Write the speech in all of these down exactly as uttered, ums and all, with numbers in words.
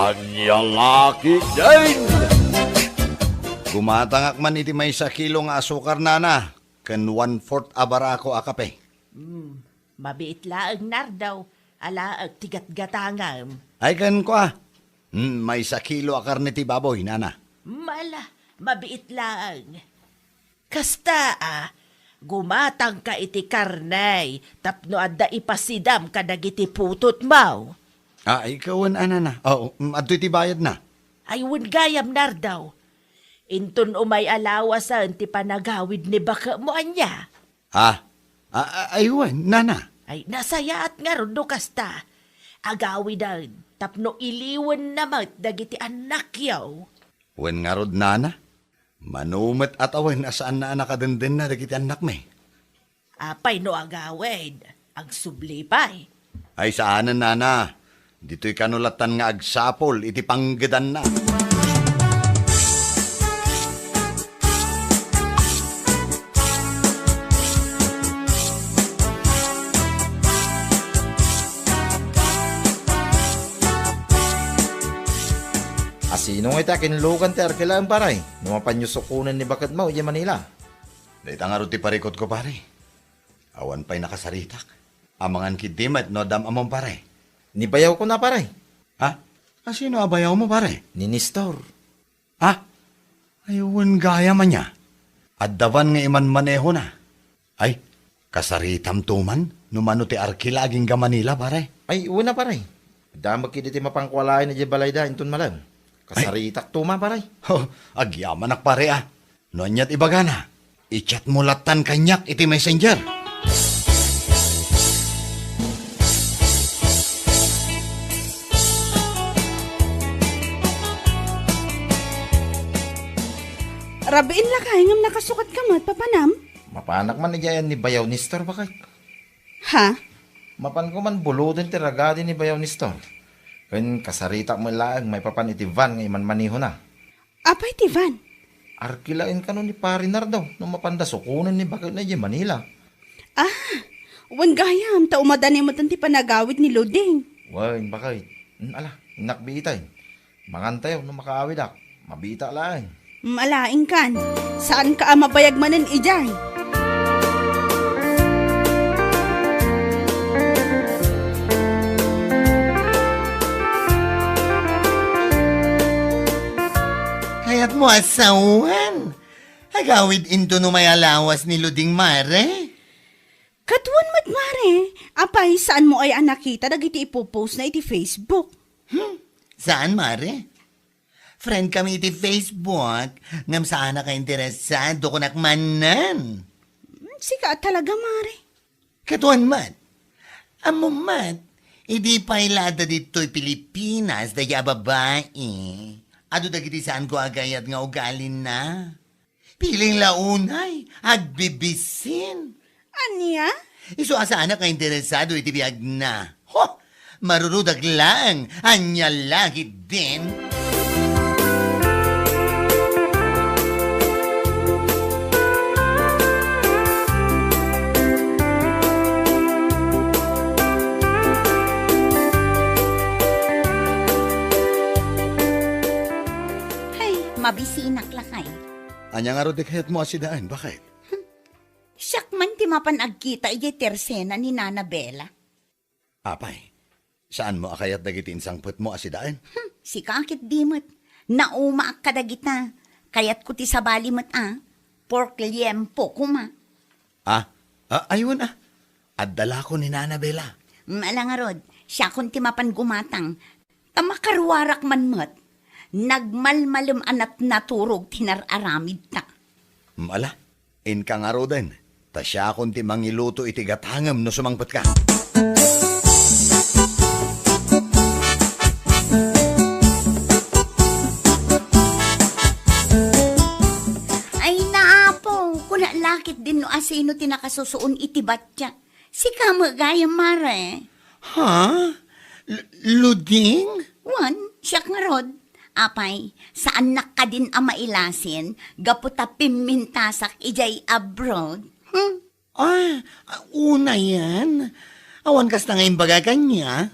Ania la ketdin? Gumatangak man iti maysa kilo nga asukar, nana, ken one-fourth a barako a kape. Hmm, mabiit laeng, Nardo. Alaek ti gatgatangem. Ay, ken kua. Hmm, maysa kilo a karne ti baboy, nana. Mala, mabiit laeng. Kasta a, gumatangka iti karne tapno adda ipasidam kadagiti putotmo. Ah, ikawen a, nana. Oo, mm, adtoy ti bayadna. Ay, wen gayam, Nardo. Inton umay a lawasen ti panagawid ni baketmo, ania? Ah, a-, a-, ay wen, nana. Ay, nasayaat ngarud no kasta. Agawiden tapno iliwenna met dagiti annakyo. Wen ngarud, nana. Mano met a tawen a saanna a nakadendenna dagiti annakmi? Apay no agawid, agsubli pay. Ay, saanen, nana. Ditoy kano lattan nga agsapul iti panggedanna. Asino ngay ti akinlugan ti arkilaem, pare? No mapanyo sukonen ni baketmo idiay Manila. Dayta ngarud ti parikutko, pare. Awan pay nakasaritak. Amangan ketdi met no adda am-ammom, pare. Ni bayawko na, pare. Ha? Asino a bayawmo, pare? Ni Nestor. Ha? Ay, wen gayam ania. Adda van nga imanmanehona. Ay, kasaritamto man no mano ti arkila agingga Manila, pare. Ay, wen a, pare. Adda met ketdi ti mapanko alaen idiay balayda inton malem. Ay. Kasaritakto man, pare. Oh, agyamanak, pare, a. No aniat ibagana, i-chatmo lattan kaniak iti messenger. Rabiin lakay ngem nakasukatka met, papanam? Mapanak man idiay ni bayaw Nestor, baket. Ha? Mapanko man buloden ti ragadi ni bayaw Nestor. Ken kasaritak met laeng maipapan iti van nga imanmanehona. Apay ti van? Arkilaen kano ni Pare Nardo no mapanda sukonen ni baketna idiay Manila. Ah, wen gayam, ta umadani met ti panagawid ni Luding. Wen, baket. Hmm, ala, innak biitayen. Mangantayo no makaawidak. Mabiitak laeng. Hmm, ala, inkan. Saanka a mabayag manen idiay. Kayatmo a sawen? Agawid inton umay a lawas ni Luding, mare? Ket wen met, mare. Apay, saanmo aya a nakita dagiti ipo-postna iti Facebook? Hmm, saan, mare? Friend kami iti Facebook, ngem saanak a interesado kunak manen. Hmm, sika a talaga, mare. Ket wen met, ammom met, idi pay la adda ditoy Pilipinas daydi a babai, adu dagiti saanko a gayat nga ugalina. Piling la unay, agbibisin. Ania? Isu a saanak a interesado iti biagna. Ho! Marurudak laeng, ania la ketdin? Hay, mabisinak lakay. Ania ngarud ti kayatmo a sidaen, baket? Hmm. Siak man ti mapan agkita idiay tersena ni Nana Bella. Apay, saanmo a kayat dagiti insangpetmo a sidaen? Hmm, sika ketdi met. Naumaak kadagita. Kayatko ti sabali met a. Pork liempo koma. Ah, ah, ay wen a. Adda lako ni Nana Bella. Mala ngarud, siakon ti mapan gumatang. Ta makaruarak man met, nagmalmalem a natnaturog ti nar-aramidta. Mala, inka ngaruden, ta siakon ti mangiluto iti gatangem no sumangpetka. Ay, naapo, kuna la ketdin no asino ti nakasusuon iti batyak. Sika met gayam, mare. Ha? L-, Luding? Wen, siak ngarud. Apay, saannak kadin a mailasin gapu ta pimmintasak idiay abroad? Hmm? Ah, unayen. Awan kasta nga imbaga kaniak.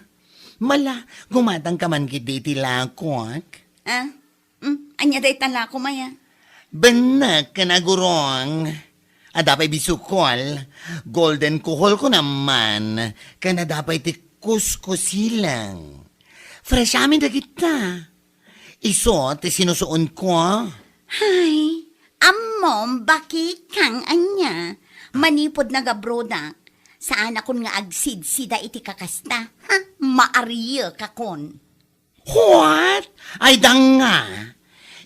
Mala, gumatangka man ketdi iti lakok? Ah? Hmm? Ania dayta lakom aya? Bennek ken agurong. Adda pay bisukol, golden kuhol kunam man, ken adda pay ti kuskusileng. Fresh amin dagita. Isu ti sinusuonko. Hay, ammom, bakikang ania. Manipud nagabrodak, saanakon nga agsidsida iti kakasta. Ha? Maariekakon. What? Ay, danga!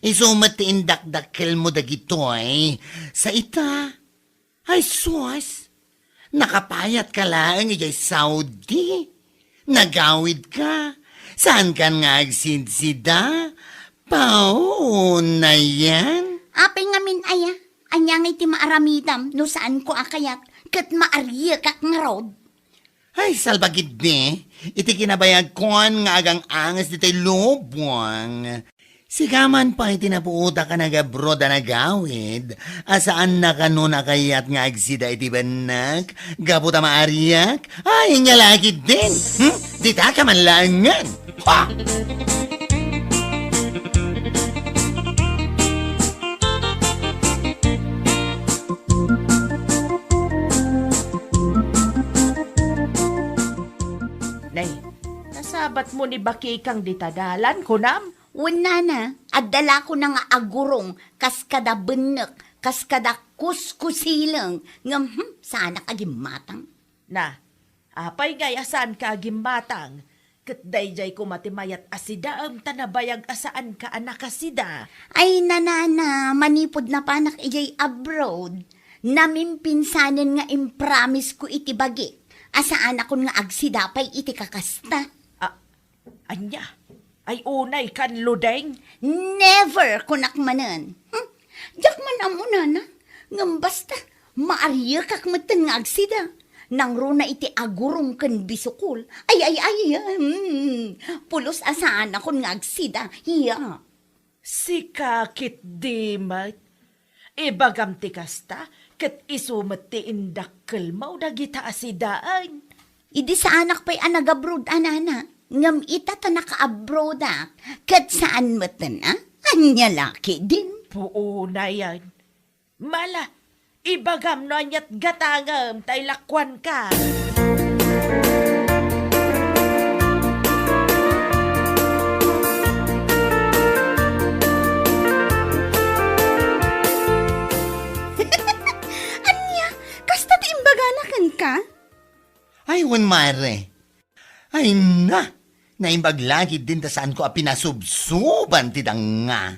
Isu met ti indakdakkelmo dagitoy. Sa ita, ay sus, nakapayatka laeng idiay Saudi. Nagawidka. Saankan nga agsidsida? Pauna yan. Apay ngamin aya? Ania ngay ti maaramidam no saanko a kayat ket maariekak ngarud? Ay, salbagiddi, iti kinabayagkon nga agang-anges ditoy lubong. Sika man pay ti napuotak a nagabroad a nagawid, a saanna kano a kayat nga agsida iti bennek, gapu ta maariak? Ay, inya la ketdin! Hmm? Ditaka man laengen! Ha! Nay, nasabatmo ni bakikang dita dalan, kunam? Wen, nana, adda la kona nga agurong kas kada bennek, kas kada kuskusileng, ngem, hmm, saanak a gimmatang. Na, apay ngay a saanka a gimmatang? Ket daydiay koma ti mayat a sidaem ta nabayag a saanka a nakasida. Ay, nanana, manipud napanak idiay abroad, namimpinsanen nga impromise ko iti bagik a saanakon nga agsida pay iti kakasta. Ah, ania? Ay, unay kan, Ludeng? Never, kunak manen. Hmm? Diak man ammo, nana. Ngem basta, maariekak metten nga agsida. Nangruna iti agurong ken bisukol. Ay, ay, ay, hmm. Pulos a saanakon nga agsida. Iya. Sika ketdi met. Ibagam ti kasta, ket isu met ti indakkelmo dagita a sidaen. Idi saanak pay a nagabroad a, nana, ngem ita ta nakaabroadak, ket saan metten a? Ania la ketdin? Puonayen. Mala, ibagam no aniat gatangem ta ilakuanka. Ania? Kasta ti imbagana kenka? Ay, wen, mare. Ay na! Naimbag la ketdin ta saanko a pinasubsoban ti danga.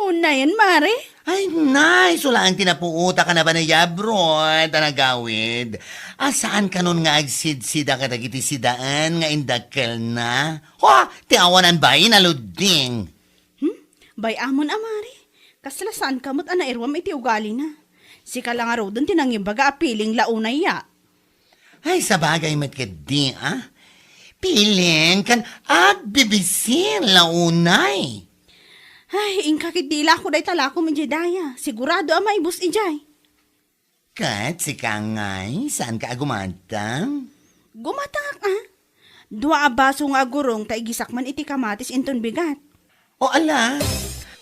Unayen, mare? Ay, nay, isu laeng ti napuotak a napan idiay abroad a nagawid. A saan kanon nga agsidsida kadagiti sidaen nga indakkelna? Ho, ti awanan bain a Ludeng. Hmm? Bay-amon a, mare. Kasla saanka met a nairuam iti ugalina. Sika la ngaruden ti nangimbaga a piling la unay ya. Ay, sabagay met ketdi, a? Piling ken agbibisin la unay. Ay, inka ketdi ilako dayta lakom idiay daya. Sigurado a maibus idiay. Ket sika ngay, saanka a gumatang? Gumatangak a. Dua a baso nga agurong ta igisak man iti kamatis inton bigat. O ala,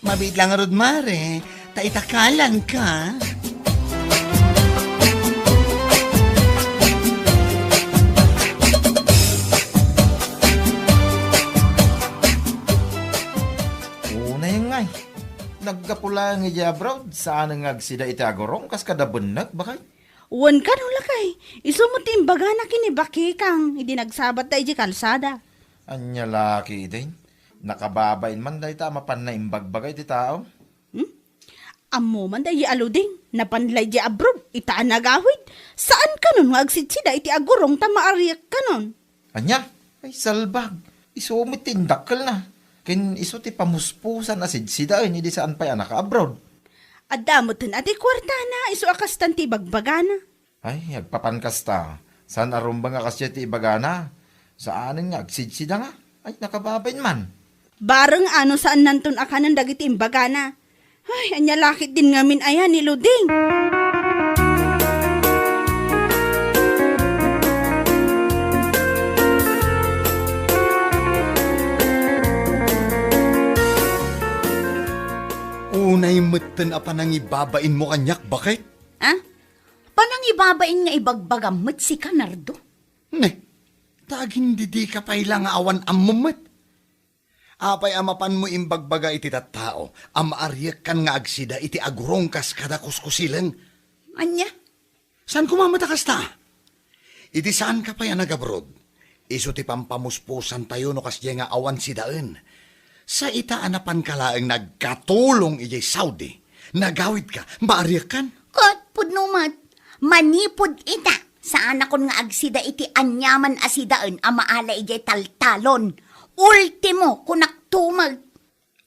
mabiit la ngarud, mare, ta itakalanka. Unayen ngay. Naggapu laeng idiay abroad, saan nga agsida iti agurong kas kada bennek, bakay? Wen kano, lakay, isu met ti imbagana ken ni Bakikang idi nagsabatta idiay kalsada. Ania la ketdin? Nakababain man dayta a mapan naimbagbaga iti tao. Hmm? Ammo man daydi a Ludeng, napan la idiay abroad, ita a nagawid. Saan kanon nga agsidsida iti agurong ta maariak kanon. Ania? Ay, salbag. Isu met ti indakkelna. Ken isu ti pamuspusan a sidsidaen idi saan pay a nakaabroad. Adda metten a ti kuartana, isu a kastan ti ibagbagana. Ay, agpapan kasta. Saan a rumbeng a kasdiay ti ibagana. Saanen nga agsidsida nga. Ay, nakababain man. Bareng a no saannanton a kanen dagiti imbagana. Ay, ania la ketdin ngamin aya ni Luding? Imetten a panangibabainmo kaniak, baket? Ah? Panangibabain nga ibagbagam met sika, Nardo? Ne, ta agindidika pay la nga awan ammom met. Apay a mapanmo imbagbaga iti tattao a maariekkan nga agsida iti agurong kas kada kuskusileng? Ania? Saan koma met a kasta? Iti saanka pay a nagabroad, isu ti pampamuspusantayo no kasdiay nga awan sidaen. Sa ita a napanka laeng nagkatulong idiay Saudi, nagawidka, maariekkan? Ket pudno met, manipud ita, saanakon nga agsida iti aniaman a sidaen a maala idiay taltalon. Ultimo, kunak tumeg.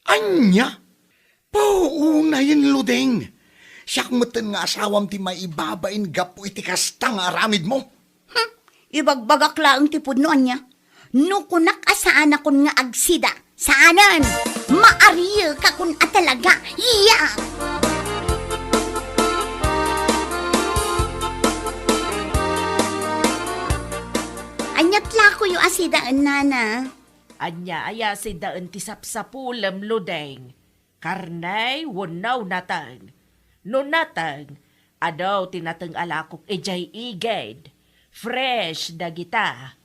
Ania? Puunayen, Ludeng. Siak metten nga asawam ti maibabain gapu iti kasta nga aramidmo. Hmm, ibagbagak laeng ti pudno, ania? No kunak a saanakon nga agsida, saanen! Maariekakon a talaga! Iya! Ania ti lakoyo a sidaen, nana? Ania aya sidaen ti sapsapulem, Ludeng? Karne wenno nateng? No nateng, adu ti nateng a lakok idiay igid. Fresh dagita.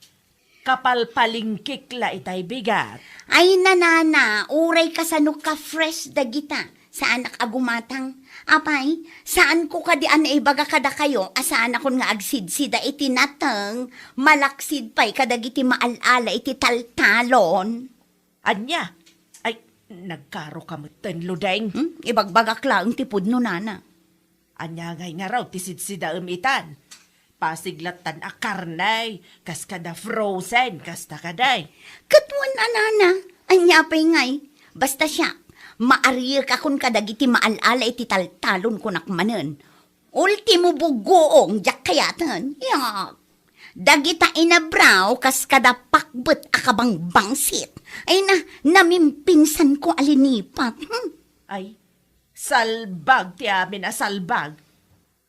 Kapalpalingkik la itay bigat. Ay, nanana, uray kasano ka-fresh dagita. Saanak a gumatang. Apay, saanko kadi a naibaga kadakayo a saanakon nga agsidsida iti nateng, malaksid pay kadagiti maal-ala iti taltalon. Ania? Ay, nagkaroka metten, Ludeng. Hmm? Ibagbagak laeng ti pudno, nana. Ania ngay ngarud ti sidsidaem itan? Pasig lattan a karne, kas kada frozen, kasta kadi. Ket wen a, nana, ania pay ngay? Basta siak, maariekakon kadagiti maal-ala iti taltalon, kunak manen. Ultimo, bugoong, diak kayaten. Yak. Dagita inabraw kas kada pakbet a kabangbangsit. Ay na, namimpinsanko a linipat. Hmm. Ay, salbag ti amin a salbag.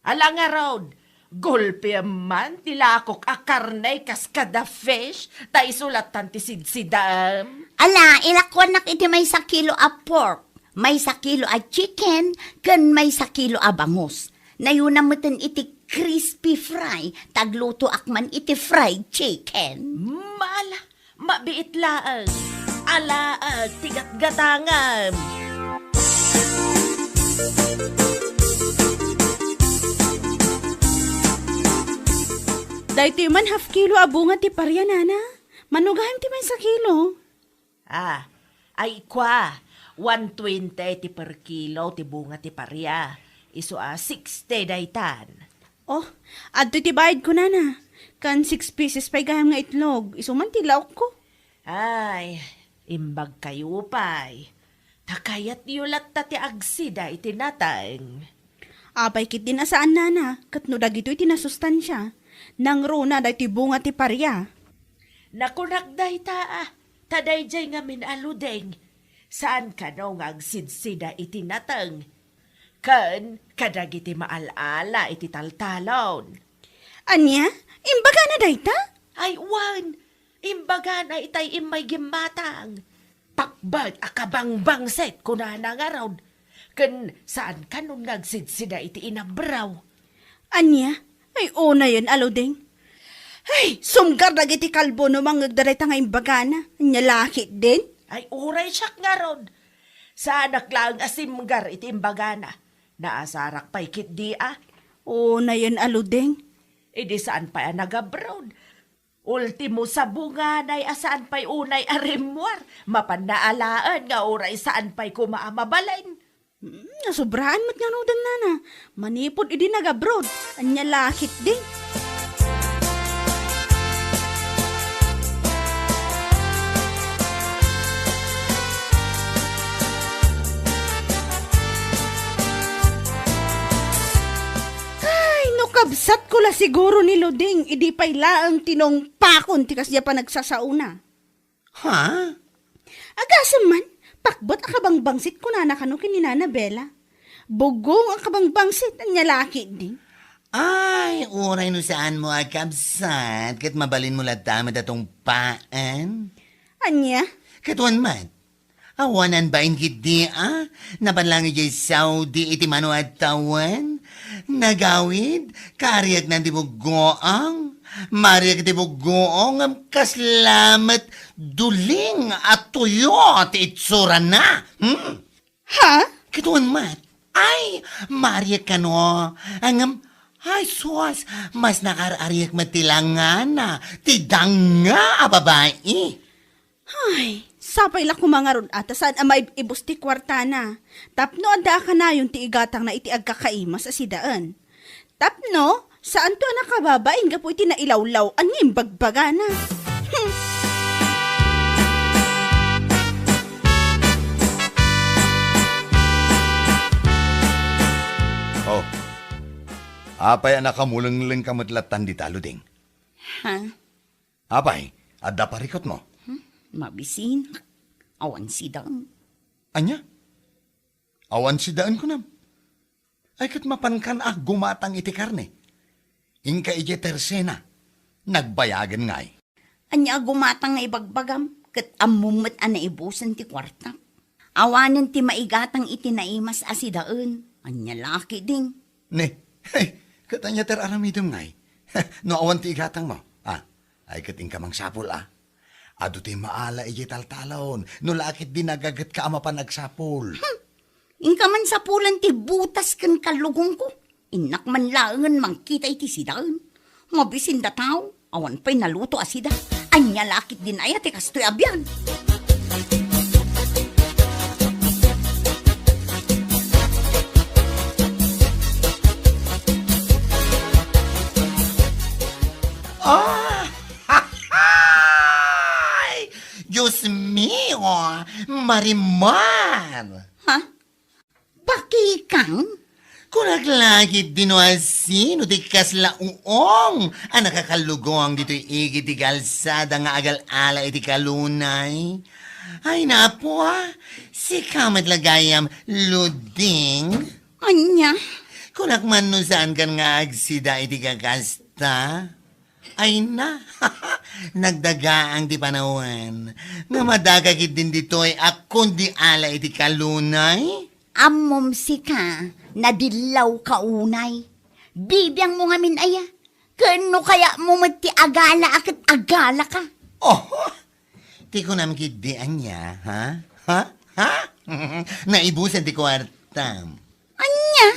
Ala ngarud, gulpiem man ti lakok a karne kas kada fish, ta isu lattan ti sidsidaem. Ala, ilakuanak iti maysa kilo a pork, maysa kilo a chicken, ken maysa kilo a bangus. Nayuna meten iti crispy fry, ta aglutoak man iti fried chicken. Mala, mabiit laeng. Alaek ti gatgatangem. Daytoy man half kilo a bunga ti paria, nana. Mano gayam ti maysa kilo? Ah, ay kua, one twenty ti per kilo ti bunga ti paria. Isu a sixty daytan. Oh, adtoy ti bayadko, nana. Kan six pieces pay gayam nga itlog. Isu man ti laokko. Ay, imbagkayo pay. Ta kayatyo latta ti agsida iti nateng. Apay ketdin a saan, nana, ket no dagitoy ti nasustansia, nangruna daytoy bunga ti paria. Nakunak dayta, a, ta daydiay ngamin a ludeng, saan kano nga agsidsida iti nateng, ken kadagiti maal-ala iti taltalon. Ania? Imbagana dayta? Ay, wen, imbagana itay immay gimmatang. Pakbet a kabangbangsit, kunana ngarud. Ken saan kanon nga agsidsida iti inabraw. Ania? Ay, unayen a ludeng. Ay, sumgar dagiti kalbo no mangngegda dayta nga imbagana. Ania la ketdin? Ay, uray siak ngarud. Saanak laeng a simgar iti imbagana. Naasarak pay ketdi a. Unayen a ludeng. Idi saan pay a nagabroad. Ultimo, sabunganay a saan pay unay a rimmuar, mapanna alaen nga uray saan pay koma a mabalin. Hmm, nasubraan met ngaruden, nana. Manipud idi nagabroad, ania la ketdi? Ay, no kabsatko la siguro ni Luding, idi pay laeng tinungpakon ti kasdiay a panagsasaona. Ha? Agasem man, pakbet a kabangbangsit kunana kano ken ni Nana Bella. Bugong a kabangbangsit, ania la ketdi? Ay, uray no saanmo a kabsat, ket mabalinmo latta met a tungpaen. Ania? Ket wen met, Awanan bain ketdi a, napan lang idiay Saudi iti mano a tawen. Nagawid, kaariaknan ti buggoang. Maariak iti buggoang, ngem kasla met duling a tuyo ti itsurana. Hmm? Ha? Kitaem met. Ay, maariak kano. Ngem, ay sus, mas nakaar-ariak met ti langana, ti danga a babai. Ay, sapay la koma ngarud a ta saan a maib-ibus ti kuartana. Tapno adda a kanayon ti igatangna iti agkakaimas a sidaen. Tapno, saanto a nakababain gapu iti nailawlaw-an nga imbagbagana. Hmm. Oh, apay a nakamulenglengka met lattan dita, Luding? Ha? Apay, adda parikutmo? Hmm? Mabisinak. Awan sidaen. Ania? Awan sidaen kunam? Ay, ket mapankan a gumatang iti karne. Inka idiay tersena. Nagbayagen ngay. Ania a gumatang nga ibagbagam? Ket ammom met a naibusen ti kuarta. Awanen ti maigatang iti naimas a sidaen. Ania la ketdin? Ne, hey, ket ania ti ar-aramidem ngay? No awan ti igatangmo, ah, ay ket inka mangsapul, ah. Adu ti maala idiay taltalon, no la ketdi nagagetka a mapan agsapul. Hmm. Inka man sapulan ti butas ken kallugongko. Innak man laengen mangkita iti sidaen. Mabisin da tao, awan pay naluto a sida. Ania la ketdin aya ti kastoy a biag? Ah! Ay! Dios mio! Marimar! Ha? Bakikang? Kunak la ketdi no asino ti kasla uong a nakakallugong ditoy igid ti kalsada nga agal-ala iti kalunay. Ay, napo, ah. Sika met la gayam, Luding. Ania? Kunak man no saankan nga agsida iti kakasta? Ay na, nagdagaang ti panawen. Nga madaka ketdin ditoy a kundi ala iti kalunay? Ammom sika, nadillawka unay. Bibiangmo ngamin aya? Ken no kayatmo met ti agala a ket agalaka. Oho! Ti kunam ketdi ania, ha? Ha? Ha? Naibusen ti kuartam. Ania?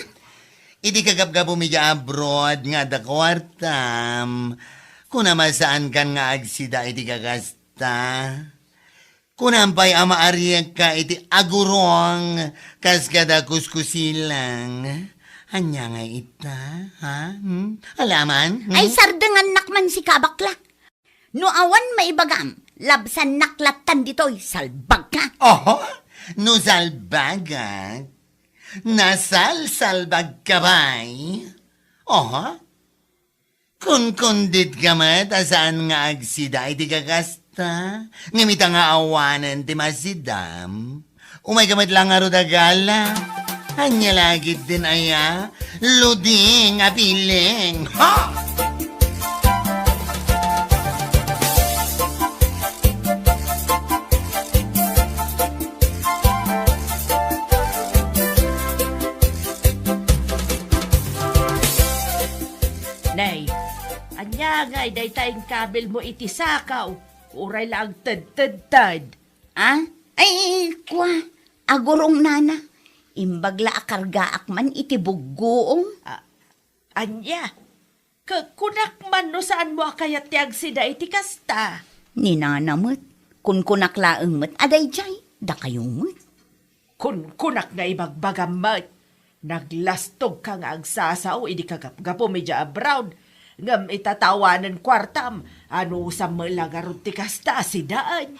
Iti kagapgapum idiay abroad nga adda kuartam, kunam a saankan nga agsida iti kakasta? Kunam pay a maariekka iti agurong kas kada kuskusilang. Ania ngay ita, ha? Hmm? Alaman? Hmm? Ay, sardengannak man sika, bakla. No awan maibagam, labsannak lattan ditoy, salbagka. Oho, no salbagak, nasalsalbagka pay. Oho, kunkunditka met a saan nga agsida iti kakasta, ngem ita nga awanen ti masidam. Umayka met la ngarud a gala. Ania la ketdin aya? Luding a piling. Ha! Nay, ania ngay dayta inkabilmo iti sakaw? Uray la agtedtedted. Ah? Ay, kua, agurong nana. Imbag la a kargaak man iti buggoong. Ah, ania? Ke-, kunak man no saanmo a kayat ti agsida iti kasta. Ni nana met, kunkunak laeng met a daydiay, dakayo met. Kunkunak nga ibagbagam met. Naglastogka nga agsasao idi kagapgapum idiay abroad, ngem ita ta awanen kuartam, anusam met la ngarud ti kasta a sidaen?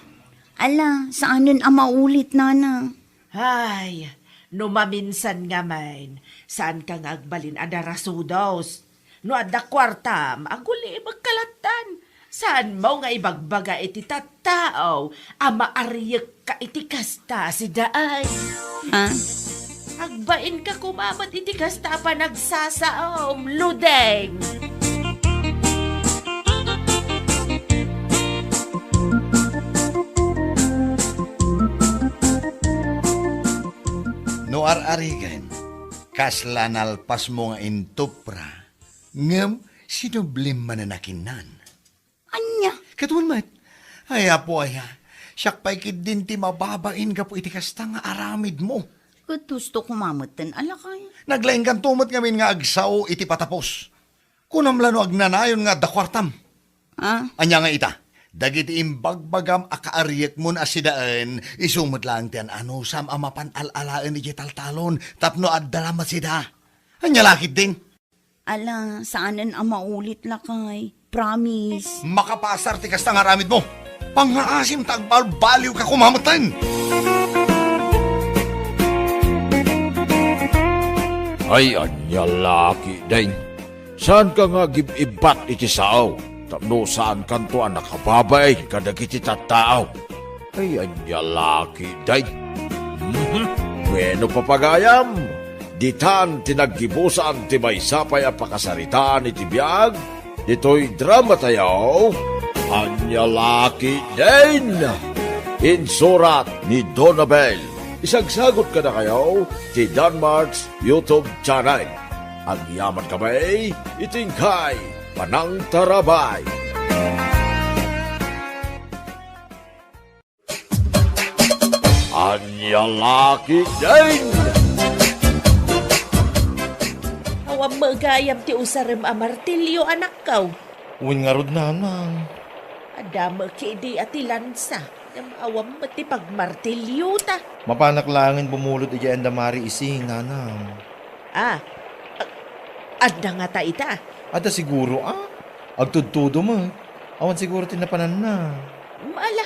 Ala, saanen a maulit, nana. Ay, no maminsan ngamin, saanka nga agbalin a darasudos. No adda kuartam, agulimekka lattan. Saanmo nga ibagbaga iti tattao a maariekka iti kasta a sidaen? Ha? Agbainka koma met iti kasta a panagsasaom, Ludeng! Arigan, kasla nalpasmo nga intupra, ngem sinublim manen a kinnan. Ania? Ket wen met, ay, Apo aya, siak pay ketdin ti mababain gapu iti kasta nga aramidmo. Ket husto koma metten a lakay. Naglaingkanto met ngamin nga agsao iti patapos. Kunam la no agnanayon nga adda kuartam? Ah? Ania nga ita? Dagiti imbagbagam a kaariekmon a sidaen, isu met laeng ti an-anusam a mapan al-alaen idiay taltalon tapno adda la met sida. Ania la ketdin? Ala, saanen a maulit, lakay. Promise. Makapasar ti kasta nga aramidmo. Pangngaasim ta agbalbaliwka koma metten. Ay, ania la ketdin? Saanka nga agib-ibbat iti sao, tapno saankanto a nakababain kadagiti tattao. Ay, ania la ketdin? Mhm. Bueno, papagayam, ditan ti naggibusan ti maysa pay a pakasaritaan iti biag ditoy dramatayo. Ania la ketdin? Insurat ni Donabel. Isagsagut kadakayo ti Danmark's YouTube channel. Agyaman kami iti inkay panangtarabay. Ania la ketdin? Awan met gayam ti usarem a martilio, anakko. Wen ngarud, nanang. Adda met ketdi a ti lansa, ngem awan met ti pagmartiliota. Mapanak laengen bumulod idiay anda Mari Ising, nanang. Ah, a-, adda ngata ita? Adda siguro, a. Agtudtudo met. Awan siguro ti napananna. Ala,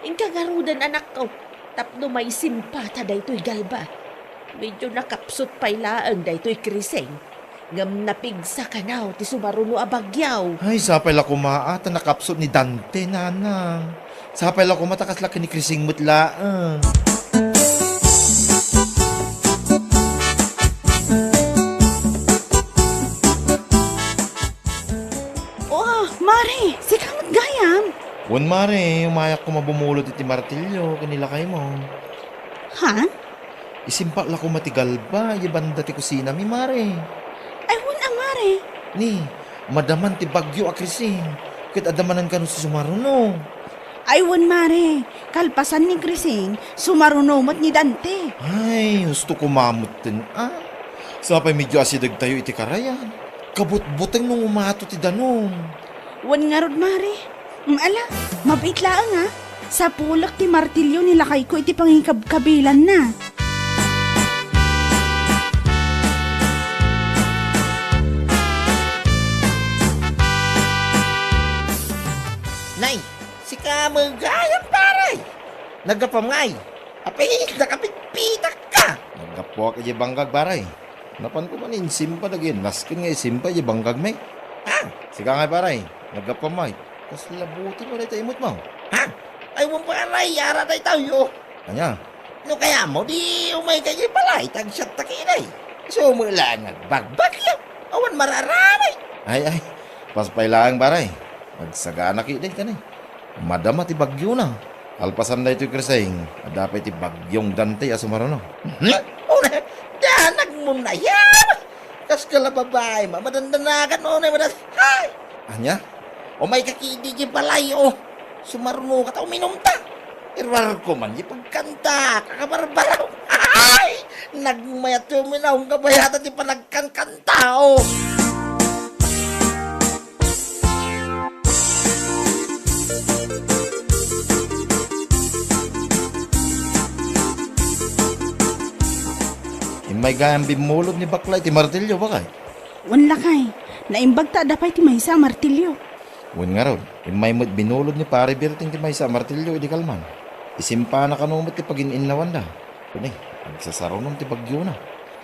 inka ngaruden, anakko, tapno maisimpata daytoy galba. Medyo nakapsut pay laeng daytoy krising, ngem napigsa kano ti sumaruno a bagyo. Ay, sapay la koma a ta nakapsut ni Dante, nanang. Sapay la koma ta kasla ken ni Krising met laeng. Oh, Mare, sika met gayam? Wen, Mare, umayak koma bumulod iti martilio ken ni lakaymo. Ha? Isimpak la koma ti galba idiay banda ti kusinami, Mare. Ay, wen a, Mare. Ni, madaman ti bagyo a Krising, ket adda manen kano ti sumaruno. Ay, wen, Mare. Kalpasan ni Krising, sumaruno met ni Dante. Ay, husto koma metten, a. Sapay medyo asidegtayo iti karayan. Kabutbuteng no ngumato ti danum. Wen ngarud, Mare. Mm, ala, mabiit laeng, a. Sapulek ti martilio ni lakayko iti pangikabkabilanna. Nay, sika met gayam, pare. Naggapuam ngay? Apay, nakapitpitakka. Naggapuak idiay bangkag, pare. Napanko man insimpa dagiti nasken nga isimpa idiay bangkagmi. Ha? Sika ngay, pare, naggapuam ngay? Kasla buti mo dayta imutmo. Ha? Ay, wen, pare, ara daytoy, o. Ania? No kayatmo, di umayka idiay balay, ta agsiatta ketdi. Isu met laeng nga agbagbagyo. Awan mararamay. Ay, ay. Pas pay laeng, pare. Agsagana ketdi, kani. Madama ti bagyona. Kalpasan daytoy Krising, adda pay ti bagyong Dante a sumaruno. Hmm? Una, danagmo nayaw! Kas kala babaim a madandanagan unay madas-, hay! Ania? Umayka ketdi idiay balay, o. Sumarunoka ta uminumta. Iruarko man diay pagkanta, kakabarbaro. Hay! Nagmayat ti uminaw, kabayatan ti panagkankanta, o. Immay gayam bimmulod ni bakla iti martilio, bakay? Wen, lakay. Naimbag ta adda pay ti maysa a martilio. Wen ngarud, immay met binulod ni Pare Berting ti maysa a martilio idi kalman. Isimpana kano met ti pagin-innawanda. Wen, agsasarunon ti bagyona.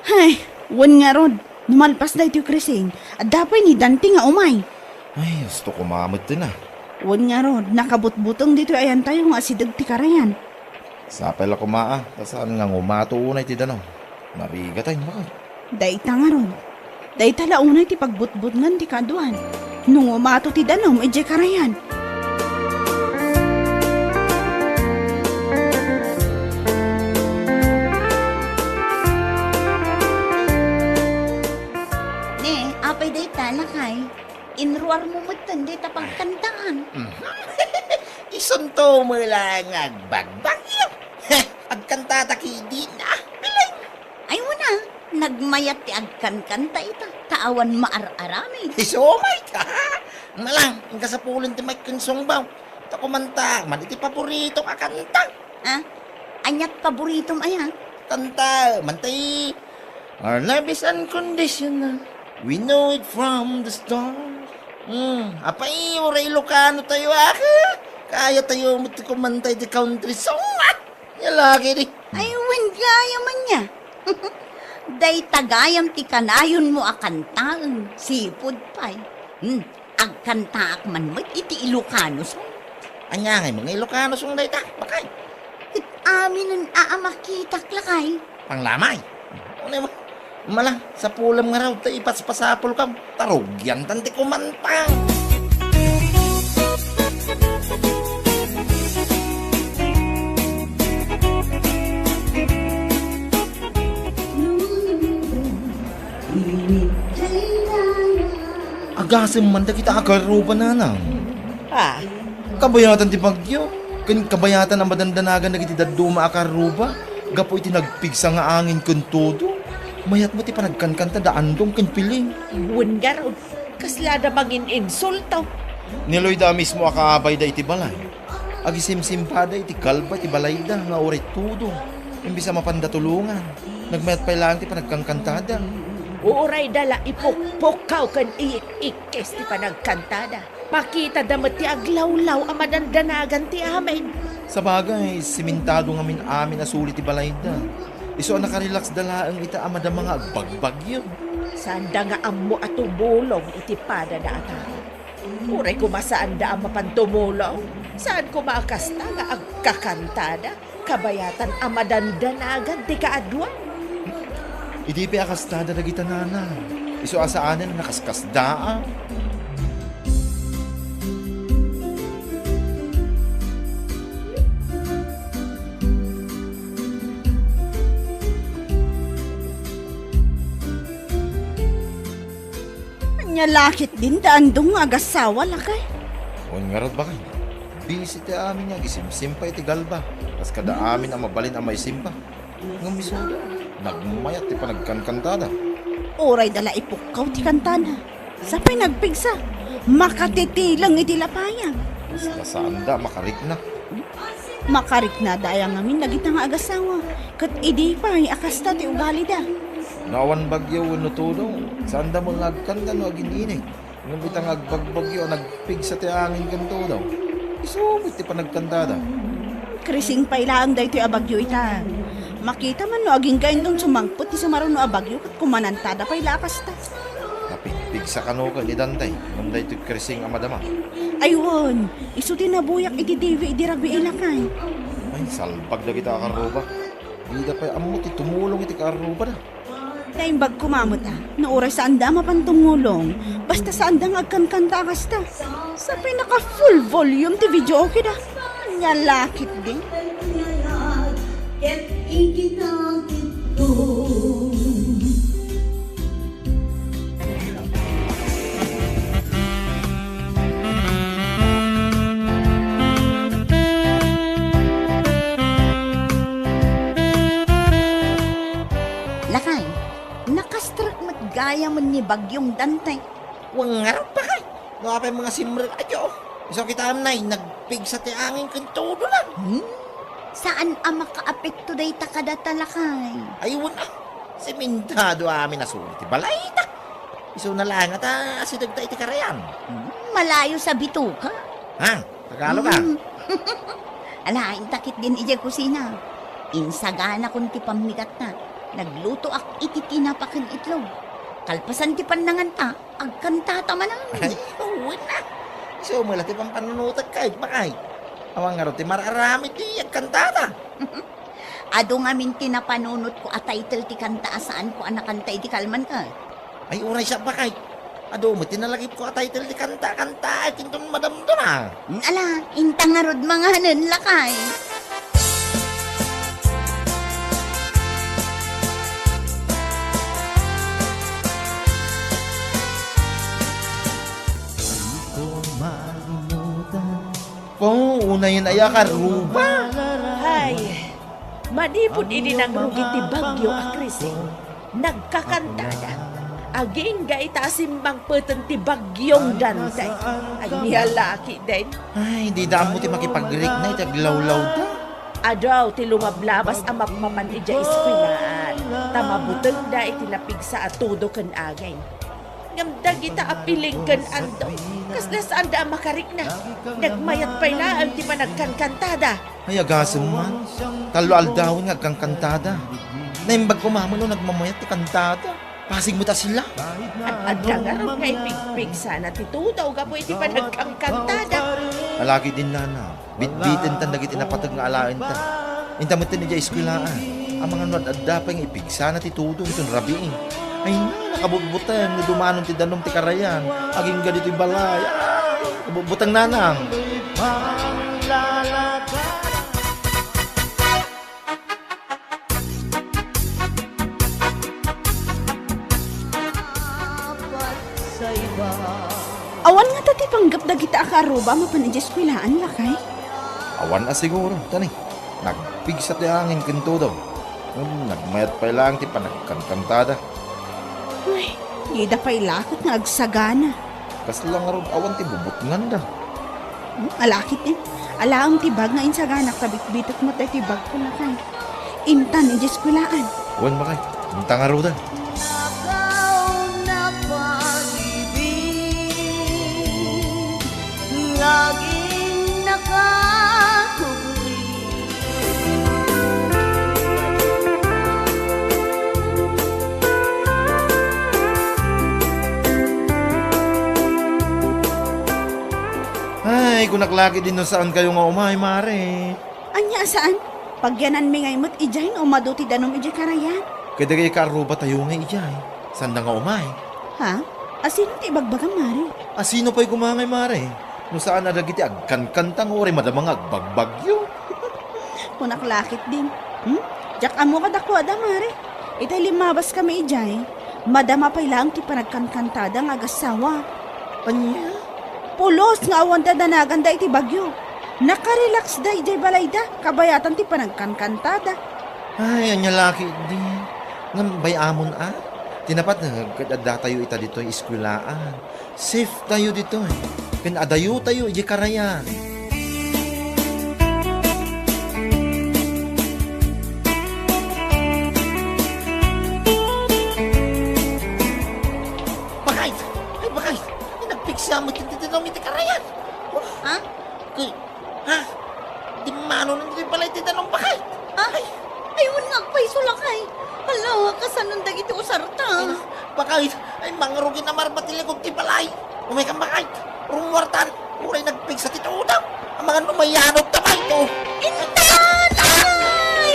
Hay, wen ngarud, no malpas daytoy Krising, adda pay ni Dante nga umay. Ay, husto koma metten, a. Wen ngarud, nakabutbuteng ditoy ayantayo nga asideg ti karayan. Sapay la koma, a, ta saan nga ngumato unay ti danum. Narigat, ay, bakit? Dayta ngarud. Dayta la unay ti pagbutbutngan ti kaaduan. No ngumato ti danum idiay karayan. Tandi ta pagkantaan. Mhm. Isunto mo lang agbagbagyo. Agkantata kidin, ah, bilang. Ay, wala. Nagmayat ti agkankanta ita. Ta awan maar-aramid. Isu met, ha? Malang, inka sapulen ti maikensungbaw. Ta kumanta man iti paborito a kanta. Ah, aniat paboritom aya? Kanta, mantay. Our love is unconditional. We know it from the start. Hmm, apay, uray Ilocano tayo, ah. Kaya tayo mo ti kumanta iti country song, ah. Nia lagi di. Ay, wen gayam ania. Dayta gayam ti kanayonmo a kantaen, sipud pay. Hmm, agkantaak man met iti Ilocano song. Ania ngay nga Ilocano song dayta, bakay? Ket aminen a, a makitak, lakay. Panglamay. Unay mo, mala, sapulem ngarud ta ipaspasapulkam. Ta rugiantan ti kumanta. Agasem man dagita a karruba, nanang. Ah. Kabayatan ti bagyo, ken kabayatan a madandanagan dagiti dadduma a karruba gapu iti nagpigsa nga angin ken todo. Mayat met ti panagkankanta da Andong ken Piling. Wen ngarud, kasla da mangin-insulto. Ni Loida a mismo a kaabayda iti balay. Agisimsimpada iti kalba ti balayda nga uray todo. Imbes a mapanda tulongan, nagmayat pay laeng ti panagkankantada. Uray da la ipukpukkaw ken iik-ikkis ti panagkantada. Pakitada met ti aglawlaw a madandanagan ti amin. Sabagay, simentado ngamin amin a suli ti balayda. Isu a nakarelaxda laeng ita a madama nga agbagbagyo. Saanda nga ammo a tumulong iti padada a tao. Uray koma saanda a mapan tumulong, saan koma a kasta nga agkakantada. Kabayatan a madandanagan ti kaadua. Idi pay a kastada dagita nana, isu a saanen a nakaskasdaan. Ania la ketdin da Andong nga agassawa, lakay? Wen ngarud, bakay. Busy ti amin nga agisimsimpa iti galba, kas kada amin a mabalin a maisimpa. Ngem isuda, nagmayat ti panagkankantada. Uray da la ipukkaw ti kantana. Sa pay nagpigsa, makatitileng iti lapayag. Kasla saanda a makarikna. Makariknada aya ngamin dagita nga agassawa, ket idi pay a kasta ti ugalida. No awan bagyo wenno todo, saanda met nga agkanta no agin-init. Ngem ita nga agbagbagyo a nagpigsa ti angin ken todo, isu met ti panagkantada. Krising pay laeng daytoy a bagyo ita. Makita man no agingga inton sumangpet ti sumaruno a bagyo ket kumanantada pay la a kasta. Napigpigsa kano ken ni Dante ngem daytoy krising a madama. Ay wen, isu ti nabuyak iti T V idi rabii, lakay. Ay, salbag dagita a karruba. Dida pay ammo ti tumulong iti karrubada. Naimbag koma met a, no uray saanda a mapan tumulong, basta saanda nga agkankanta a kasta. Sa pay naka-full volume ti videoke da. Ania la ketdi. Ket ikinakitko. Lakay, nakastrek met gayamen ni Bagyong Dante. Wen ngarud, bakay. No apay mga simrek a Dios. Isu kitam nay, nagpigsa ti angin ken todo lang. Hmm? Saan a makaapekto dayta kadata, lakay? Ay, wen a. Simentado amin a suli ti balayta. Isuna laeng ta asidegta iti karayan. Hmm, malayo sa bituka. Ha? Tagalog, ah. Hmm. Alaen ta ketdin idiay kusina. Insaganakon ti pammigatna. Naglutoak iti tinapa ken itlog. Kalpasan ti pannanganta, agkantata manen. Ay, wen a. Isu met la ti pampanunotek kay, bakay. Awan ngarud ti mar-aramid ti agkantata. Adu ngamin ti napanunotko a title ti kanta a saanko a nakanta idi kalman, eh. Ay, uray siak, bakay. Adu met ti nalagipko a title ti kanta, kanta, ay, kinton madamdama. Ala, inta ngarud manganen, lakay. Nayan aya, karuba? Hay, manipud idi nangrugi ti bagyo a Krising, nagkakantada. Agingga ita a simmangpeten ti bagyong Dante. Ania lakiden? Ay, dida ammo ti makipagrikna iti aglawlawda. Adu ti lumablabas a mapmapan idiay eskuelaan, ta mabutengda iti napigsa a tudo ken aging. Ngem dagita a piling ken ando, kasla saanda a makarikna. Nagmayat pay laeng ti panagkankantada. Ay, agasem man. Tallo aldawen nga agkankantada. Naimbag koma met no nagmamayat ti kantada. Pasig met a sila. Ad-adda ngarud nga ipigpigsana ti tudo gapu iti panagkankantada. Alakidin, nana. Bitbitenta dagiti napateg nga alaenta. Inta metten idiay eskuelaan. Amangan no ad-adda pay nga ipigsana ti tudo inton rabii. Ay na, nakabutbuteng no dumanon ti danum ti karayan. Agingga ditoy balay. Ah, kabutbuteng, nanang. Awan ngata ti panggep dagita a kaarruba a mapan idiay eskuelaan, lakay? Awan a siguro, tani. Nagpigsa ti angin ken tudo. Ngem nagmayat pay laeng ti panagkankantada. Ay, dida pay la ket nga agsagana. Kasla ngarud awan ti bubutnganda. Hmm, alakit, eh. Alaem ti bag nga insaganak ta bitbitek met daytoy bagko, lakay. Intan idiay eskuelaan. Wen, bakay. Inta ngaruden. Ay, kunak lakit din no saan kayo nga umay, mare. Ania a saan? Pagyananmi ngay met idiay no umadu ti danum idiay karayan. Kadagiti kaarrubatayo nga idiay. Saanda nga umay? Ha? Asino ti ibagbagam, mare? Asino pay koma ngay, mare? No saan a dagiti agkankanta nga uray madama nga agbagbagyo. Kunak lakit din. Hmm? Diak ammo kadakuada, mare. Itay limmabaskami idiay, madama pay laeng ti panagkankantada nga agassawa. Ania? Pulos nga awan dadanaganda iti bagyo. Nakarelaxda idiay balayda, kabayatan ti panagkankantada. Ay, ania lakit din. Ngem bay-amon a? Ti napateg ket addatayo ita ditoy eskuelaan. Safe tayo ditoy. Ken adayo tayo idiay karayan. Bakay! Ay, bakay! Ay, nagpigsa met ti danum iti karayan. Ha? Kay, ha? Dimmano nanditoy balay ti danum, bakay? Ha? Ay. Ay, wen nga agpayso, lakay. Hala, kasanon dagiti usarta? Ay, bakay, ay, mangrugi na marba ti likod ti balay. Umaykam, bakay. Rummuartan. Uray nagpigsa ti tudo. Amangan no mayanot ta pay to. Intan! Ay!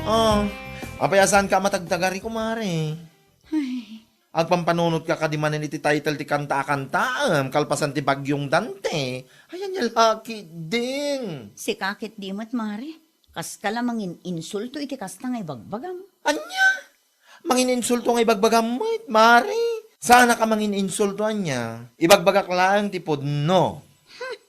Ah, apay a saanka a matagtagari, kumare? Ay. Agpampanunotka kadi manen iti title ti kanta a kantaem kalpasan ti Bagyong Dante? Ay, ania lakit din? Sika ketdi met, mare. Kaska la mangin-insulto iti kasta nga ibagbagam. Ania? Mangin-insulto nga ibagbagam met, mare? Saanaka mangin-insulto, ania? Ibagbagak laeng ti pudno.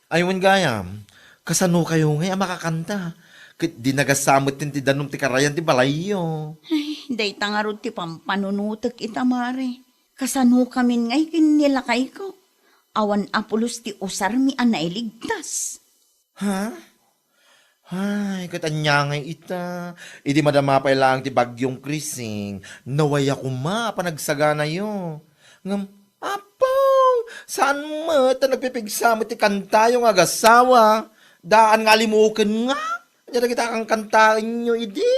Ay, wen gayam, kasano kayo ngay a makakanta? Ket di nagasa met ti danum ti karayan ti balayyo. Ay, dayta ngarud ti pampanunotek ita, mare. Kasano kamin ngay ken ni lakayko? Awan a pulos ti usarmi a nailigtas. Ha? Ay, ket ania ngay ita? Idi madama pay laeng ti Bagyong Krising, nawaya koma a panagsaganayo. Ngem, apo, saan met ta nagpipigsa met ti kantayo nga agassawa? Daan nga alimuken nga? Ania dagita a kankantaenyo idi?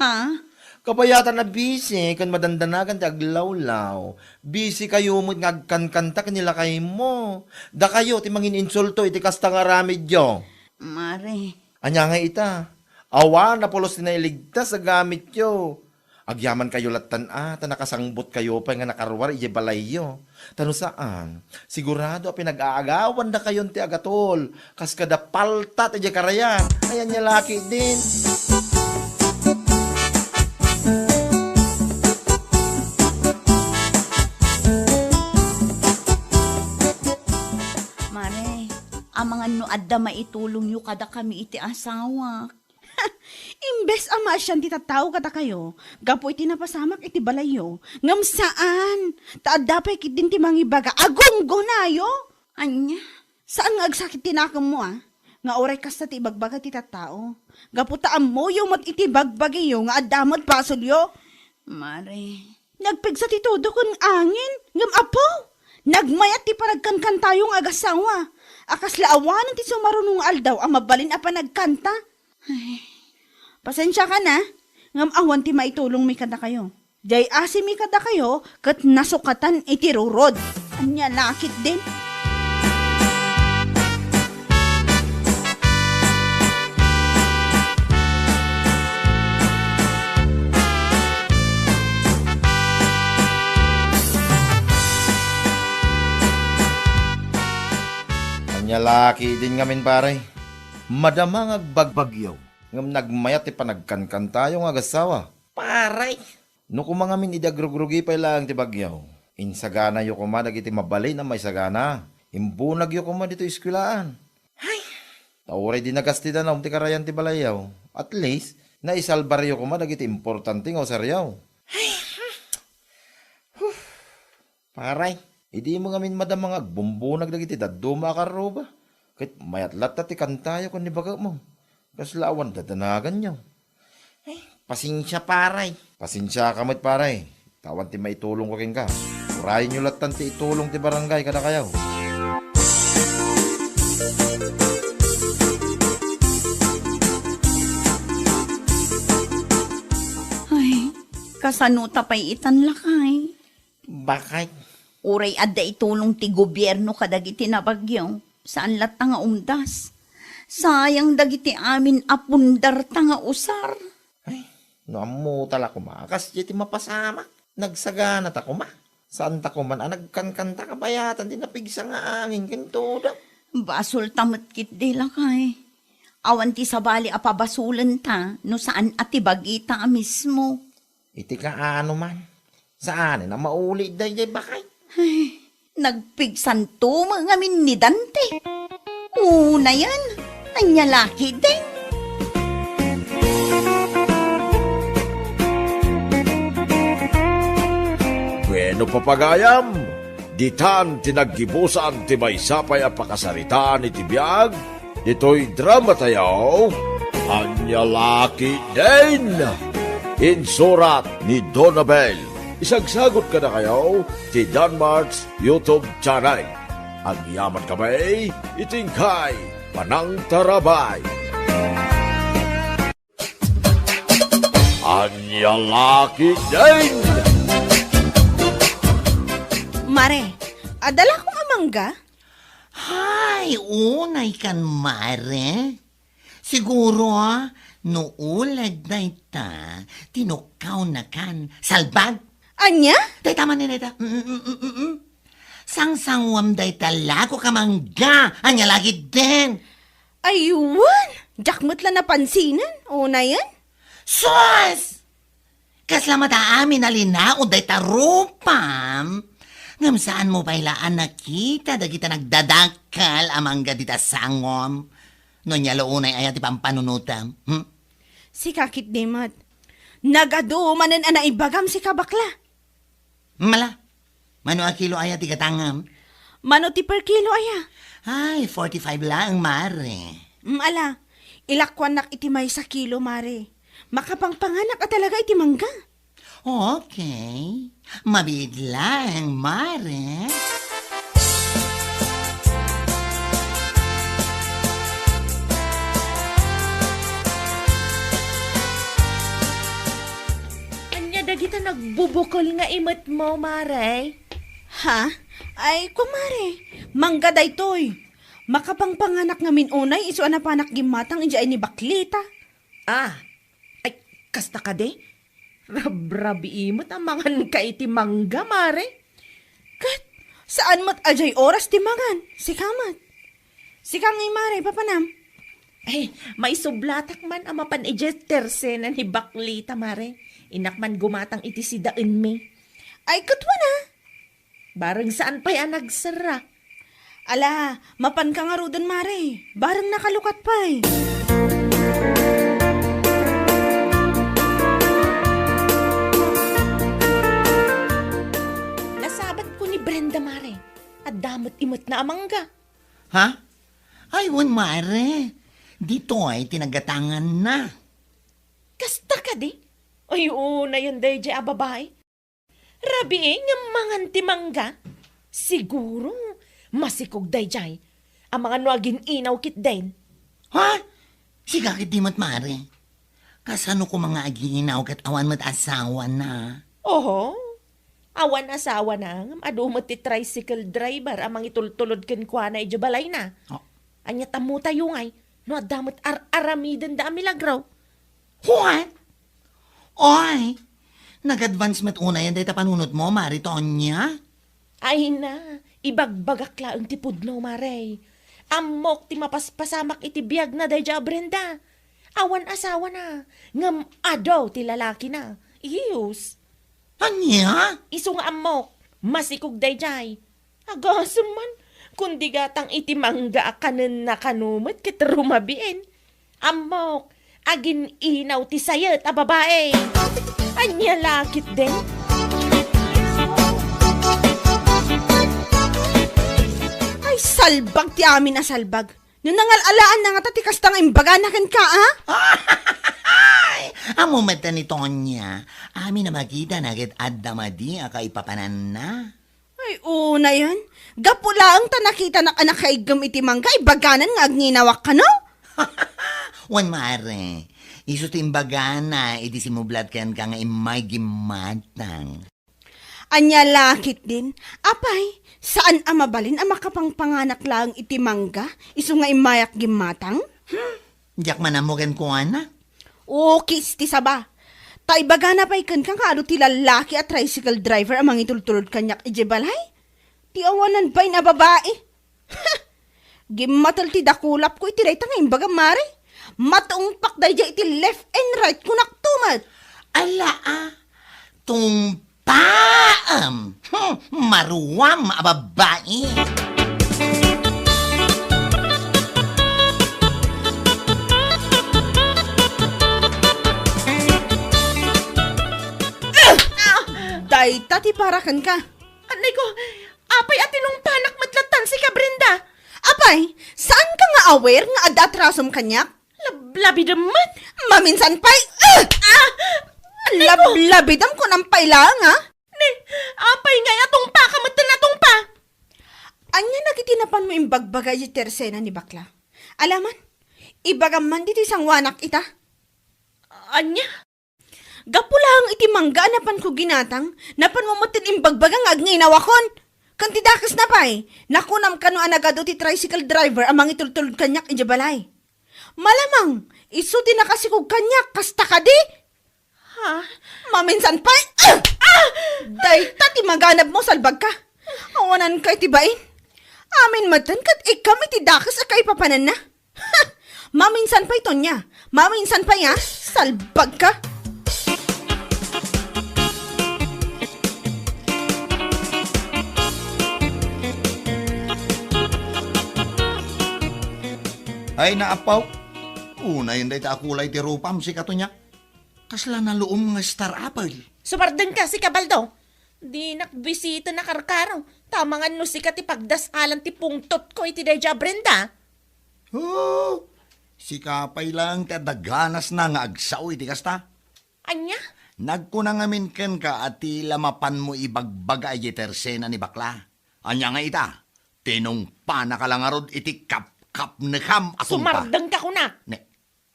Ha? Kabayatan a busy ken madandanagan ti aglawlaw. Busy kayo met nga agkankanta ken ni lakaymo. Dakayo ti mangin-insulto iti kasta nga aramidyo. Mare. Ania ngay ita? Awan a pulos ti nailigtas a gamityo. Agyaman kayo lattan a, ta nakasangbot kayo pay nga nakaruar idiay balayyo. Ta no saan, sigurado a pinag-aagawandakayon ti agatol, kas kada paltat idiay karayan. Ay, ania lakit din. no adda maitulongyo kadakami iti asawak. Imbes a maasian ti tattao kadakayo gapu iti napasamak iti balayyo, ngem saan, ta adda pay ketdin ti mangibaga a gunggonayo. Ania? Saan nga agsakit ti nakemmo, a? Nga uray kasta ti ibagbaga ti tattao. Gapu ta ammoyo met iti bagbagiyo nga adda met basolyo. Mare. Nagpigsa ti tudo ken angin, ngem Apo, nagmayat ti panagkankantayo nga agasawa. A kasla awanen ti sumaruno nga aldaw a mabalin a panagkanta. Ay, pasensiakan a, ngem awan ti maitulongmi kadakayo. Diay asimi kadakayo ket nasukatan iti rurod. Ania la ketdin? Ania la ketdin ngamin, pare? Madama nga agbagbagyo, ngem nagmayat ti panagkankantayo nga agasawa. Pare! No koma ngamin idi agrugrugi pay laeng ti bagyo, insaganayo koma dagiti mabalin a maisagana. Imbunagyo koma ditoy eskuelaan. Ay! Ta uray di nagas ti danum ti karayan ti balayyo, at least, naisalbaryo koma dagiti importante nga usaryo. Ay! Huh! Paray, idi imo ngamin madama nga agbumbunag dagiti dadduma a karruba, ket mayat latta ti kantayo ken ni baketmo. Kasla awan dadanaganyo. Ay, pasensia, paray. Pasensiaka met, paray. Ta awan ti maitulongko kenka. Urayenyo lattan ti itulong ti barangay kadakayo. Ay, kasano ta pay itan, lakay? Bakay. Uray adda itulong ti gobierno kadagiti nabagyo, saan latta nga umdas. Sayang dagiti amin a pundarta nga usar. Ay, no ammota la koma, kasdiay ti mapasamak. Nagsaganata koma. Saanta koman a nagkankanta kabayatan ti napigsa nga angin ken tudo. Basolta met ketdi, lakay. Awan ti sabali a pabasolenta no saan a ti bagita a mismo. Iti kaano man, saanen a mauli daydiay bakay. Ay, nagpigsanto met ngamin ni Dante. Unayen, ania la ketdin? Bueno, papagayam, ditan ti naggibusan ti maysa pay a pakasaritaan iti biag ditoy dramatayo, Ania la ketdin? Insurat ni Donabel. Isagsagut kadakayo ti Danmart's YouTube channel. Agyaman kami iti inkay panangtarabay. Ania la ketdin? Mare, adda la koma mangga? Hay, unay kan, mare. Siguro, ah, no uleg dayta, tinukkaw na kan salbag. Ania? Dayta man ni dayta. Mm, mm, mm, mm, mm. Sangsanguam dayta lako ka mangga. Ania la ketdin? Ay, wen! Diak met la napansinen. Unayen? Sus! Kasla met amin a linaon dayta rupam. Ngem saanmo pay la a nakita dagita nagdadakkel a mangga dita sangom? No ania la unay aya ti pampanunotem? Hmm? Sika ketdi met. Nagadu manen a naibagam sika, bakla. Mala, mano a kilo aya ti gatangam? Mano ti per kilo aya? Ay, forty-five laeng, mare. Mm, ala, ilakuannak iti maysa kilo, mare. Makapangpanganak a talaga iti mangga. Okay. Mabiit laeng, mare. Ania dagita nagbubukel nga imetmo, mare? Ha? Ay, kumare, mangga daytoy. Makapangpanganak ngamin unay isu a napanak gimmatang idiay ni Baklita. Ah, ay, kasta kadi? Rabrabii met a manganka iti mangga, mare. Ket, saan met a diay oras ti mangan, sika met. Sika ngay, mare, papanam? Ay, maisublatak man a mapan idiay tersena ni Baklita, mare. Innak man gumatang iti sidaenmi. Ay, ket wen a? Bareng saan pay a nagsera. Ala, mapanka ngaruden, Mare. Bareng nakalukat pay. Nasabat ko ni Brenda, Mare. Adda met imetna a mangga. Ha? Ay, wen, Mare. Ditoy ti nagatanganna. Kasta kadi? Ay, unayen daydiay a babai. Rabii ngem mangan ti mangga. Siguro, masikog daydiay. Amangan no agin-inaw ketdin. Ha? Sika ketdi met, Mare. Kasano koma nga agin-inaw ket awan met asawana? Oho. Awan asawana, ngem adu met ti tricycle driver a mangitultulod kenkuana idiay balayna. Oh. Ania, ammotayo ngay no adda met ar-aramidenda a milagro. What? Oy, nag-advance met unayen dayta panunotmo, Mare Tonya? Ay na, ibagbagak laeng ti pudno, Mare. Ammok ti mapaspasamak iti biagna daydiay a Brenda. Awan asawana, ngem adu ti lalakina. Iyus. Ania? Isu nga ammok, masikog daydiay. Agasem man, kundi gatang iti mangga a kanenna kano met ket rumabiin. Ammok, agin-inaw ti sayet a babai. Ania la ketdin? Ay, salbag ti amin a salbag. No nangal-alaanna ngata ti kasta nga imbagana kenka, a? Ay, ammo met ni Tonya. Amin a makitana ket adda madi a kaipapananna. Ay, unayen. Gapu laeng ta nakitanak a nakaiggem iti mangga, ibaganan nga agin-inawak kano? Wen, Mare, isu ti imbagana idi simmublat kenka nga immay gimmatang. Ania la ketdin? Apay, saan a mabalin a makapangpanganak laeng iti mangga, isu nga immayak gimmatang? Hmm, diak man ammo kenkuana. Ukis ti saba. Ta ibagana pay kenka nga adu ti lallaki a tricycle driver a mangitultulod kaniak idiay balay. Ti awanan bain a babai. Gimmatel ti dakulapko iti dayta nga imbagam, Mare. Matungpak daydiay iti left and right, kunakto met. Ala, a, tungpaam. Hmm, maruam a babai. Dayta ti para kenka. Anay ko, apay a tinungpanak met lattan sika, Brenda? Apay, saanka nga aware nga adda atrasom kaniak? Lablabidem met. Maminsan pay, eh! Ah! Anay ko. Lablabidem kunam pay laeng, a? Ne, apay ngay a tungpaka met ti natungpa? Ania dagiti napanmo imbagbaga iti tersena ni bakla? Ala man, ibagam man ditoy sangoanak ita. Ania? Gapu laeng iti mangga a napanko ginatang, napanmo met ti imbagbaga nga agin-inawakon. Ken ti dakesna pay, nakunam kano a nagadu ti tricycle driver a mangitultulod kaniak idiay balay. Malamang, isu ti nakasikog kaniak, kasta kadi? Ha? Maminsan pay, ah! Ah! Dayta ti maganabmo, salbagka. Awananka iti bain. Amin metten ket ikkam iti dakes a kaipapananna. Ha! Maminsan pay, Tonya. Maminsan pay, a? Salbagka. Ay, naapaw. Unayen dayta a kulay ti rupam, sika, Tonya. Kasla naluom nga Star Apple. Sumardengka, sika, Baldo. Dinak bisiten a karkaro. Ta amangan no sika ti pagdasalan ti pungtotko iti daydiay a Brenda. Oh, sika pay laeng ti adda ganasna nga agsao iti kasta. Ania? Nagkuna ngamin kenka a ti la mapanmo ibagbaga idiay tersena ni bakla. Ania nga ita? Tinungpanaka la ngarud iti kapkapnekam a tungpa. Sumardengka, kunak. Ne,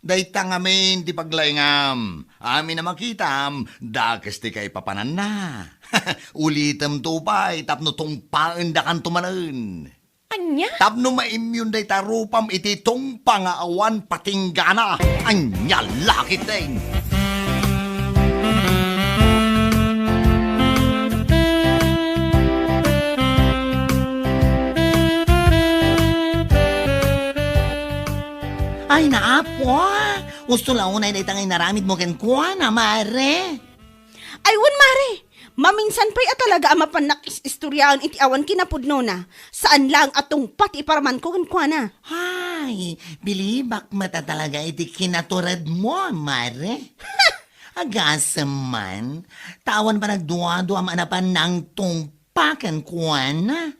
dayta ngamin ti paglaingam. Amin a makitam, dakes ti kaipapananna. Ulitemto pay tapno tungpaendakanto manen. Ania? Tapno maimyon dayta rupam iti tungpa nga awan patinggana. Ania la ketdin? Ay, naapo, a. Usto la unay dayta nga inaramidmo kenkuana, Mare. Ay, wen, Mare. Maminsan pay a talaga a mapannak is-istoriaen iti awan kinapudnona. Saan laeng a tungpa ti iparamanko kenkuana. Ay, bilibak met a talaga iti kinaturedmo, Mare. Agasem man, ta awan panagduaduam a napan nangtungpa kenkuana.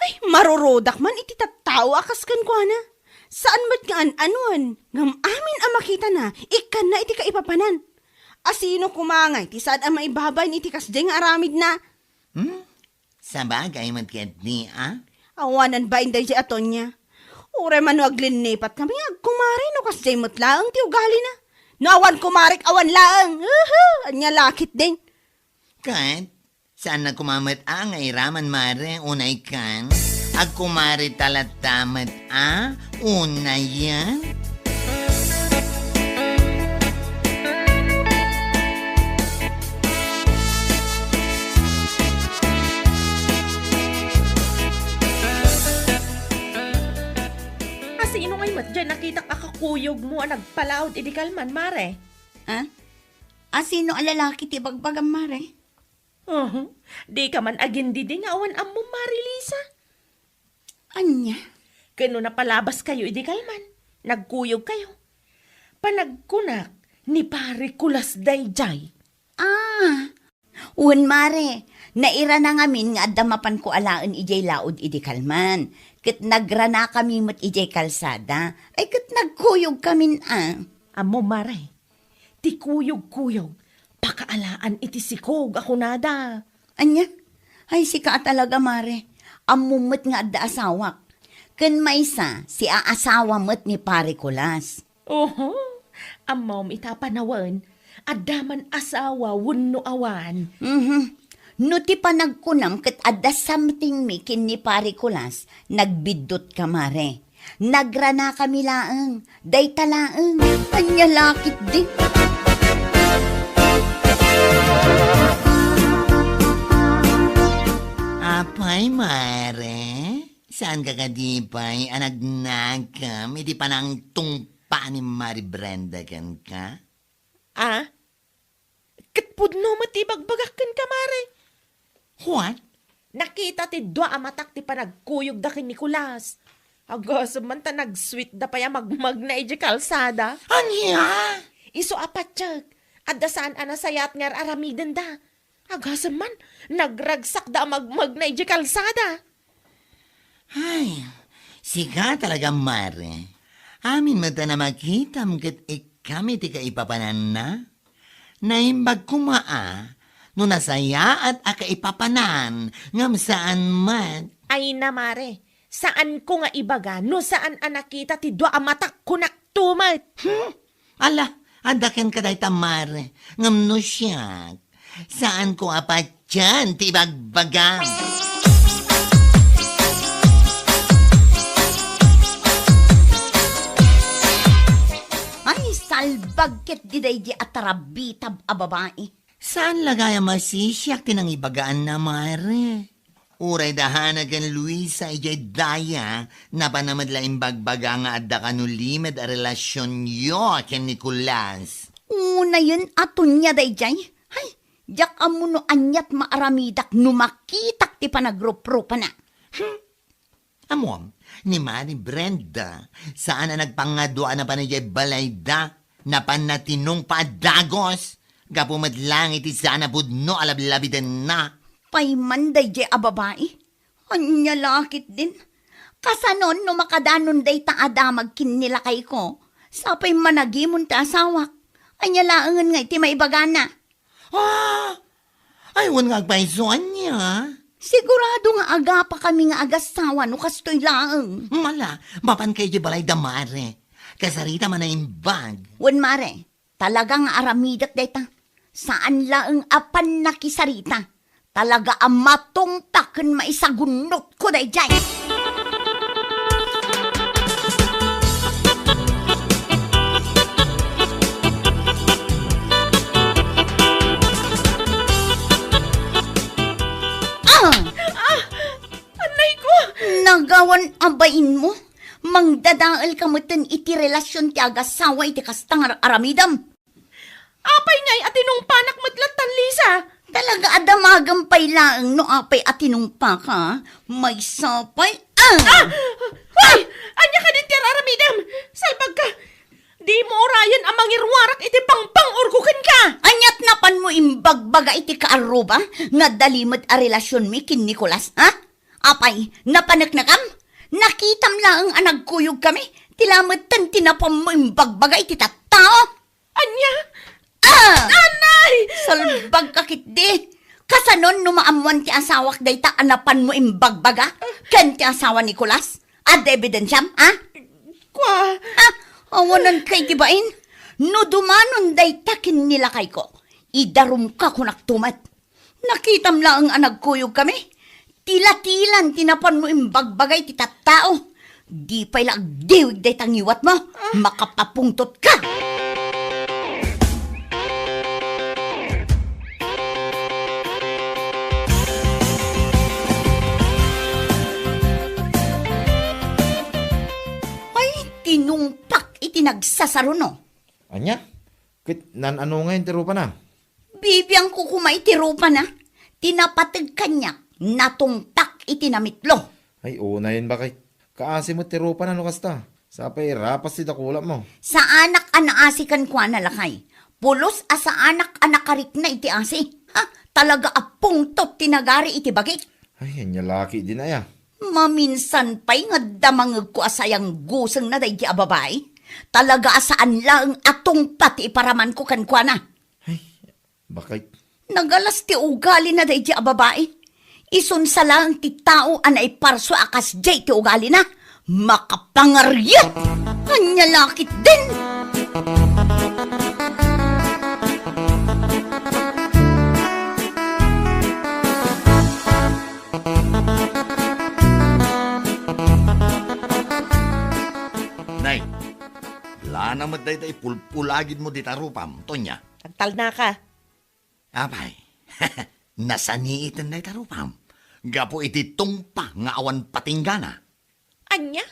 Ay, marurudak man iti tattao a kas kenkuana. Saan met nga an-anuan, ngem amin a makitana, ikkanna iti kaipapanan. A sino koma ngay ti saan a maibabain iti kasdiay nga aramidna? Hmm? Sabagay met ketdi, a? Awanan bain daydiay a Tonia. Uray man no aglinnipat kami nga agkumare no kasdiay met laeng ti ugalina. No awan kumarek, awan laeng. Uhu! Ania la ketdin? Ket, saan na koma met a nga iraman, Mare, unay kan? Agkumare ta latta met a, unayen? A sino ngay met diay nakitak a kakuyogmo a nagpalaud idi kalman, Mare? A? A sino a lalaki ti bagbagam, Mare? Uhu. Dika man agindidi nga awan ammom, Mare Lisa. Ania? Ken no napalabaskayo idi kalman, nagkuyogkayo. Panagkunak, ni Pare Kulas daydiay. A, wen, Mare, nairana ngamin nga adda mapanko alaen idiay laud idi kalman. Ket nagranakami met idiay kalsada. Ay, ket nagkuyogkamin a. Ammom, Mare, ti kuyogkuyog, pakaalaan iti sikog a kunada. Ania? Ay, sika a talaga, Mare. Ammom met nga adda asawak. Ken maysa, siaasawa met ni Pare Kulas. Oho, ammom ita a panawen, adda man asawa wenno awan. Mhm. No ti panagkunam ket adda something mi ken ni Pare Kulas, nagbiddutka, Mare. Nagranakami laeng, dayta laeng. Ania la ketdi? Apay, Mare? Saanka kadi pay a nagnakam iti panangtungpa ni Mare Brenda kenka? A? Ket pudno met ti ibagbagak kenka, Mare. Juan? Nakita ti dua a matak ti panagkuyogda ken ni Kulas. Agasem man ta nagsweetda pay a magmagna idiay kalsada. Ania? Isu a patiek, adda saan a nasayaat nga ar-aramidenda. Agasem man, nagragsakda a magmagna idiay kalsada. Ay, sika talaga, Mare. Amin met a namakitam ket ikkam iti kaipapananna. Naimbag koma a no nasayaat a kaipapanan, ngem saan met. Ay na, Mare, saanko nga ibaga no saan a nakita ti dua a matak, kunakto met. Hmm? Ala, adda kenka dayta, Mare, ngem no siak, saanko a patien ti ibagbagam. Ay, salbag ketdi daydi a tarabitab a babai. Saan la gayam a sisiak ti nangibagaanna, Mare. Uray da Hana ken Luisa idiay daya, napanna met la imbagbaga nga adda kano limed a relasionyo ken ni Kulas. Unayen a Tonia daydiay. Hay, diak ammo no aniat maaramidak no makitak ti panagruprupana. Hmm. Ammom, ni Mari Brenda, saan a nagpangadua a napan idiay balayda, napanna tinungpa a dagus, gapu met laeng iti saan a pudno a lablabidenna. Pay man daydiay a babai? Ania la ketdin? Kasanon no makadanon dayta a damag ken ni lakayko? Sapay managimon ti asawak. Ania laengen nga iti maibagana? Ah! Ay, wen nga agpayso, ania? Sigurado nga agapakami nga agassawa no kastoy laeng. Mala, mapanka idiay balayda, Mare. Kasarita man a imbag. Wen, Mare, talaga nga aramidek dayta. Saan laeng a pannakisarita. Talaga a matungpa ken maisagunnotko daydiay. Ah! Ah! Anay ko! Nagawan a bainmo? Mangdadael ka metten iti relasion ti agassawa iti kasta nga aramidem. Apay ngay a tinungpanak met lattan, Lisa? Taga-adamagem pay laeng no apay a tinungpaka, maysa pay, ah! Ah! Hoy! Ania kadin ti araramidem? Salbagka! Dimo urayen a mangiruarak iti pangpang-urgo kenka! Aniat napanmo imbagbaga iti kaarruba nga adda limed a relasionmi ken Nicolas, ha? Apay, napaneknekam? Nakitam laeng a nagkuyogkami, ti lametten ti napanmo imbagbaga iti tattao. Ania? Ah! Anay! Salbagka ketdi. Kasanon no maammuan ti asawak dayta a napanmo imbagbaga ken ti asawa ni Nicolas? Adda ebidensiam, ha? Kua. Ah, awanan kay ti bain. No dumanon dayta ken ni lakayko, idarumka kunakto met. Nakitam laeng a nagkuyogkami. Tila-tilan ti napanmo imbagbaga iti tattao. Di pay la agdiwig dayta ngiwatmo. Ah. Makapapungtotka. Ay, tinungpak iti nagsasaruno. Ania? Ket nan-ano ngayen ti rupana? Bibiangko koma iti rupana. Ti napateg kaniak, natungpak iti namitlo. Ay, unayen, baket. Kaasi met ti rupana no kasta. Sapay rapas ti dakulapmo. Saanak a naasi kenkuana, lakay. Pulos a saanak a nakarikna iti asi. Ha? Talaga a pungtot ti nagari iti bagik. Ay, ania la ketdin aya? Maminsan pay nga adda mangegko a sayanggusengna daydi a babai. Talaga a saan laeng a tungpa ti iparamanko kenkuana. Ay, baket. Nagalas ti ugalina daydi a babai. Isunsa laeng ti tao a naiparsua a kasdiay ti ugalina. Makapangariat! Ania la ketdin? Nay, lana met dayta ipulpulagidmo dita rupam, Tonia. Agtalnaka. Apay, nasaniiten dayta rupam gapu iti tungpa nga awan patinggana. Ania?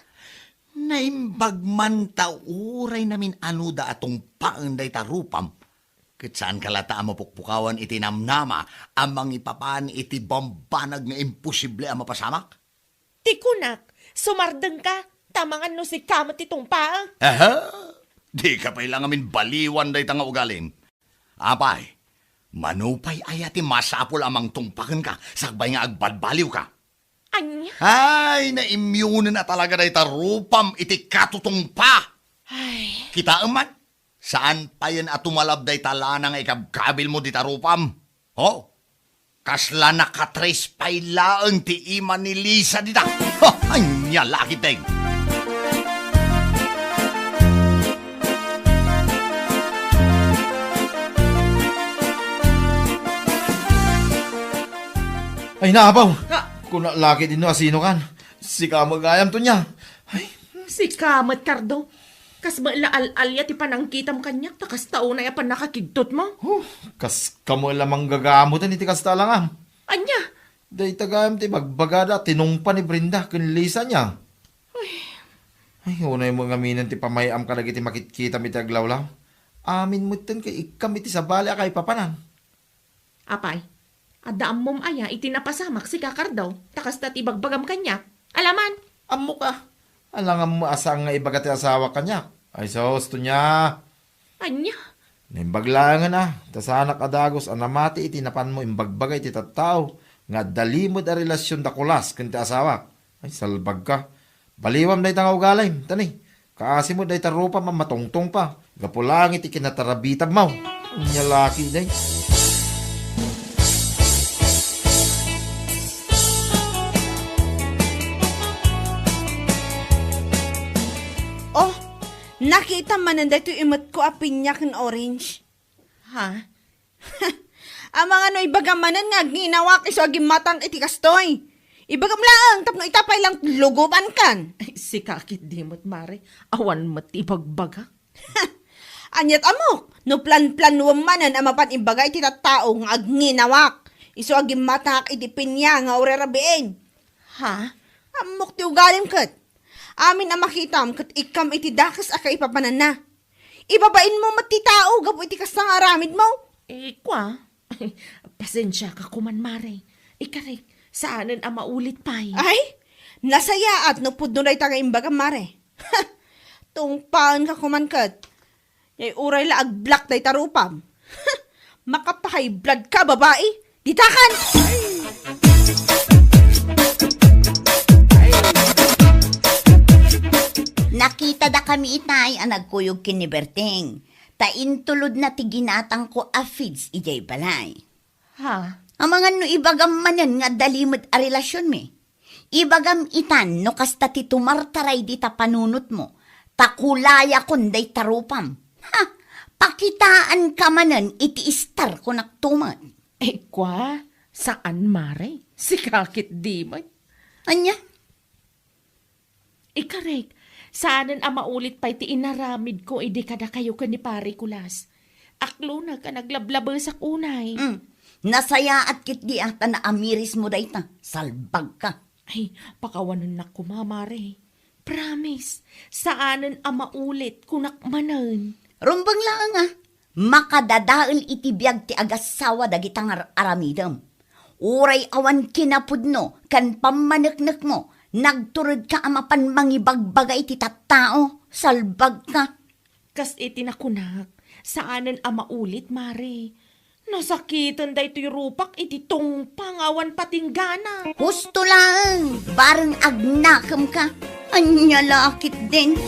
Naimbag man ta uray namin-anuda a tungpaen dayta rupam, ket saanka latta a mapukpukawan iti namnama a mangipapan iti bambanag nga imposible a mapasamak? Ti kunak, sumardengka, ta mangan no sika met ti tungpaek. Aha! Dika pay la ngamin baliwan dayta nga ugalim. Apay, mano pay aya ti masapul a mangtungpa kenka sakbay nga agbalbaliwka? Ania? Ay, naimyonen a talaga dayta rupam iti katutungpa. Ay. Kitaem man, saan payen a tumalab dayta lana nga ikabkabilmo dita rupam. Ho? Kasla nakatres pay laeng ti ima ni Lisa dita. Ha, ania la ketdin? Ay, naapaw! Ha? Kuna la ketdin no asinokan. Sika met gayam, Tonia. Ay. Sika met, Cardo. Kas met la al-alia ti panangkitam kaniak, ta kasta unay a pannakakigtotmo. Huh, kas kamo la manggagamoten iti kasta a langam. Ania? Dayta gayam ti bagbagada, tinungpa ni Brenda ken Lisa nia. Ay. Ay, unay mo ngaminen ti pamay-am kadagiti makitkitam iti aglawlaw. Amin metten ket ikkam iti sabali a kaipapanan. Apay, adda ammom aya iti napasamak, sika, Cardo, ta kasta ti ibagbagam kaniak? Alaman? Ammok a. Alangan mo a saan nga ibaga ti asawak kaniak. Ay, sus, Tonia. Ania? Naimbag laengen a, ta saanak a dagus a namati iti napanmo imbagbaga iti tattao nga adda limed a relasion da Kulas ken ti asawak. Ay, salbagka. Baliwam dayta nga ugalim, tani. Kaasi met dayta rupam a matungtungpa. Gapu laeng iti kinatarabitabmo. Ania la ketdin? Oh, nakitam manen daytoy imetko a pinia ken orange. Ha? Amangan no ibagam manen nga agnginawaak isu a gimmatangak iti kastoy. Ibagam laeng tapno ita pay lang lugobankan. Ay, sika ketdi met, Mare. Awan met ti ibagbagak. Aniat ammok, no planplanuem manen a mapan ibaga iti tattao nga agnginawaak isu a gimmatangak iti pinia nga urerabiin. Ha? Ammok ti ugalim ket. Amin a makitam ket ikkam iti dakes a kaipapananna. Ibabainmo met ti tao gapu iti kasta nga aramidmo. Eh, kua? Pasensiaka koman, Mare. Ikarek, saanen a maulit pay. Ay, nasayaat no pudno dayta nga imbagam, Mare. Tungpaenka koman ket. Ngay uray la ag-block dayta rupam. Makapa-high blood ka, babai. Ditakan! Nakitadakami itay a nagkuyog ken ni Berting, ta intulodna ti ginatangko a feeds idiay balay. Ha? Amangan no ibagam manen nga adda limed a relasionmi. Ibagam itan no kasta ti tumartaray dita panunotmo, ta kulayakon dayta rupam. Ha! Pakitaanka manen iti istar ko naktumet. Ay, kwa, saan, Mare? Sika ketdi met. Ania? Ikarek, saanen a maulit pay ti inaramidko idi kadakayo ken ni Pare Kulas. Aklonek a naglablabesak unay. Mm. Nasayaat ketdi a ta naamirismo dayta. Salbagka. Ay, pakawanennak koma, Mare. Promise, saanen a maulit, kunak manen. Rumbeng laeng a, makadadael iti biag ti agassawa dagita nga ar-aramidem. Uray awan kinapudno ken pammaneknekmo, nagturedka a mapan mangibagbaga iti tattao, salbagka. Kas iti nakunak, saanen a maulit, Mare. Nasakiten daytoy rupak iti tungpa nga awan patinggana. Husto laeng, bareng agnakemka. Ania la ketdin?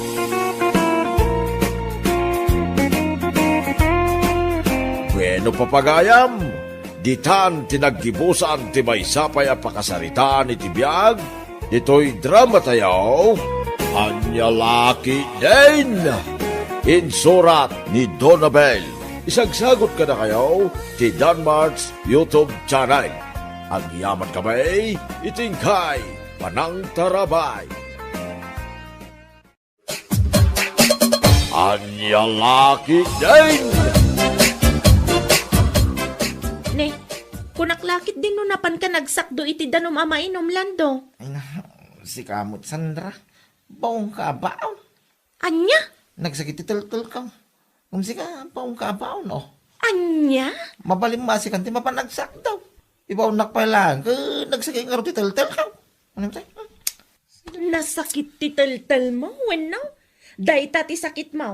Bueno, papagayam, ditan ti naggibusan ti maysa pay a pakasaritaan iti biag ditoy dramatayo, Ania la ketdin? Insurat ni Donabel. Isagsagut kadakayo ti Danmart's YouTube channel. Agyamankami iti inkay panangtarabay. Ania la ketdin? Ne, kunak la ketdin no napanka nagsakdo iti danum a mainum, Lando. Ay na, sika met, Sandra. Baonka a baon. Ania? Nagsakit ti teltelko. Ngem sika, baonka a baon, o. Ania? Mabalin masikan ti mapan nagsakdo. Ibaonnak pay laeng, ket nagsakit ngarud ti teltelko. Ano tayo? Nasakit ti teltelmo, wenno? Dayta ti sakitmo.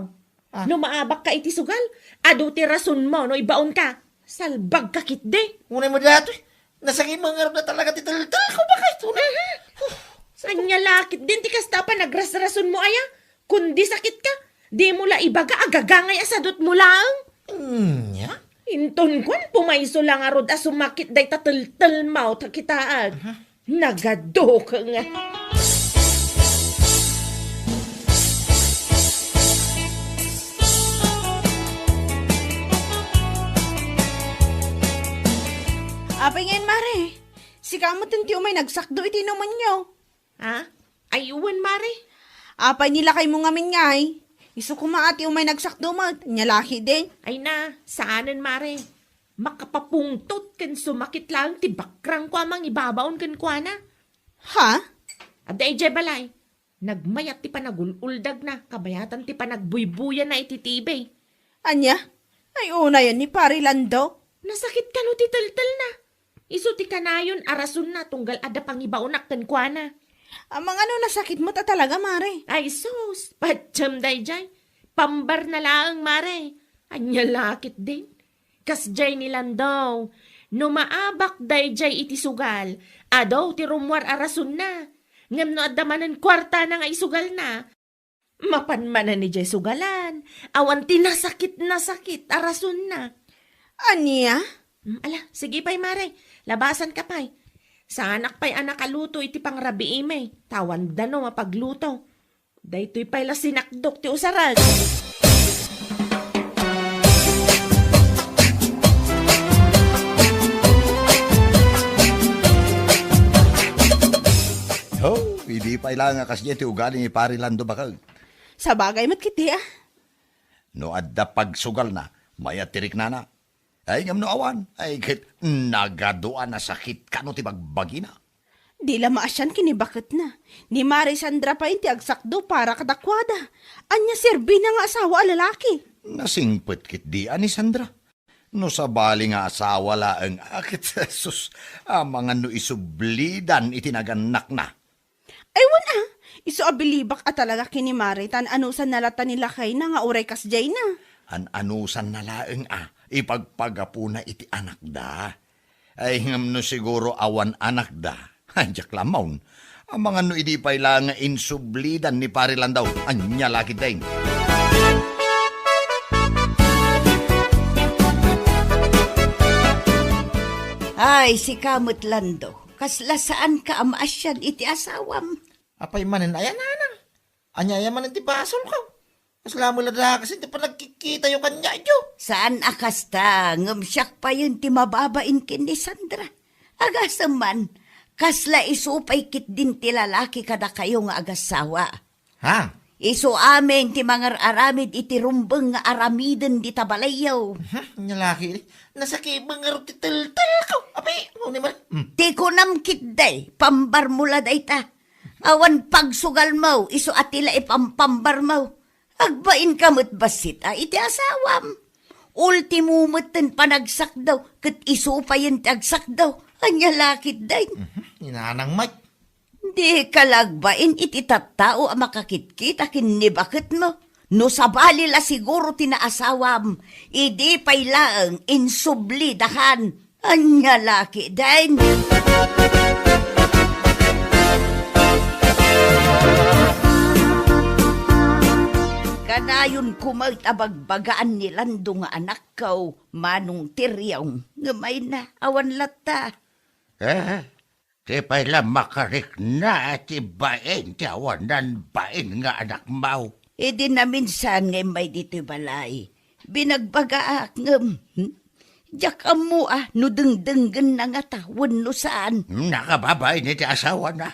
Ah. No maabakka iti sugal, adu ti rasonmo no ibaonka. Salbagka ketdi. Unay mo daytoy. Nasakit mo ngarud na talaga ti teltelko, bakit? Unay. Mhm. Huh. Ania la ketdin ti kasta a panagrasrasonmo aya? Kundi sakitka, dimo la ibaga a gagangay a sadutmo laeng. Ania? Inton kuan, pumayso la ngarud a sumakit dayta teltelmo ta kitaek. Aha. Nagaduka nga. Apay ngayen, Mare? Sika met ti umay nagsakdo iti inumenyo. Ha? Ay, wen, Mare. Apay ni lakaymo ngamin ngay? Isu koma a ti umay nagsakdo met, nia la ketdin? Ay na, saanen, Mare. Makapapungtot ken sumakit laeng ti bakrangko a mangibabaon kenkuana. Ha? Adda idiay balay. Nagmayat ti panagul-uldagna, kabayatan ti panagbuybuyana iti T V. Ania? Ay, unayen ni Pari Lando? Nasakit kano ti teltelna? Isu ti kanayon a rasonna tunggal adda pangibaonak kenkuana. Amangan no nasakit met a talaga, Mare? Ay, sus! Patiem daydiay. Pambarna laeng, Mare. Ania la ketdin? Kasdiay ni Lando. No maabak daydiay iti sugal, adu ti rummuar a rasonna. Ngem no adda manen kuartana nga isugalna, mapan manen idiay sugalan, awan ti nasakit-nasakit a rasonna. Ania? Mm, ala, sige pay, Mare. Labasanka pay. Saanak pay a nakaluto iti pangrabiimi, ta awan danum a pagluto. Daytoy pay la sinakdok ti usarag. Oh, idi pay la nga kasdiay ti ugali ni Pari Lando, bakag. Sabagay met ketdi, a. No adda pagsugalna, mayat ti riknana. Ay, ngem no awan, ay, ket nagadu a nasakit kano ti bagbagina. Di la maasian ken ni baketna. Ni Mari Sandra pay ti agsakdo para kadakuada. Ania serbina nga asawa a lalaki? Nasingpet ketdi a ni Sandra. No sabali nga asawa laeng a ket, sus, amangan no isublidan iti nagannakna. Ay, wen a, isu a bilibak a talaga ken ni Mare, ta an-anusanna latta ni lakayna nga uray kasdiayna. An-anusanna laeng a, ipagpagapuna iti anakda. Ay, ngem no siguro awan anakda, ay, diak la ammaon. Amangan no idi pay la nga insublidan ni Pare Landaw, ania la ketdin. Ay, sika met, Lando, kasla saanka a maasian iti asawam. Apay manen aya, nanang? Ania aya manen ti basolko? Kasla met la dakes ti panagkitkitayo kaniayo. Saan a kasta, ngem siak payen ti mababain ken ni Sandra. Agasem man, kasla isu pay ketdin ti lalaki kadakayo nga agassawa. Ha? Isu amin ti mangar-aramid iti rumbeng nga aramiden dita balayyo. Hmm, nia la ketdi. Nasakiben ngarud ti teltelko. Api, ano ni man? Hmm. Ti kunam ketdi, pambarmo la dayta. Awan pagsugalmo, isu a ti la ipampambarmo. Agbainka met bassit a iti asawam. Ultimo metten panagsakdaw, ket isu payen ti agsakdaw. Ania la ketdin? Mhm, ni nanang met. Dika la agbain iti tattao a makakitkita ken ni baketmo. No sabali la siguro ti naasawam, idi pay laeng insublidakan. Ania la ketdin? Kanayon koma met a bagbagaan ni Lando nga anakko, Manong Tiryong, ngem ay na, awan latta. Eh, ti pay la makarikna ti bain ti awanan bain nga anakmo. Idi naminsan nga immay ditoy balay, binagbagaak ngem, hmm? Diak ammo a no dengdenggenna ngata wenno saan. Nakababain iti asawana.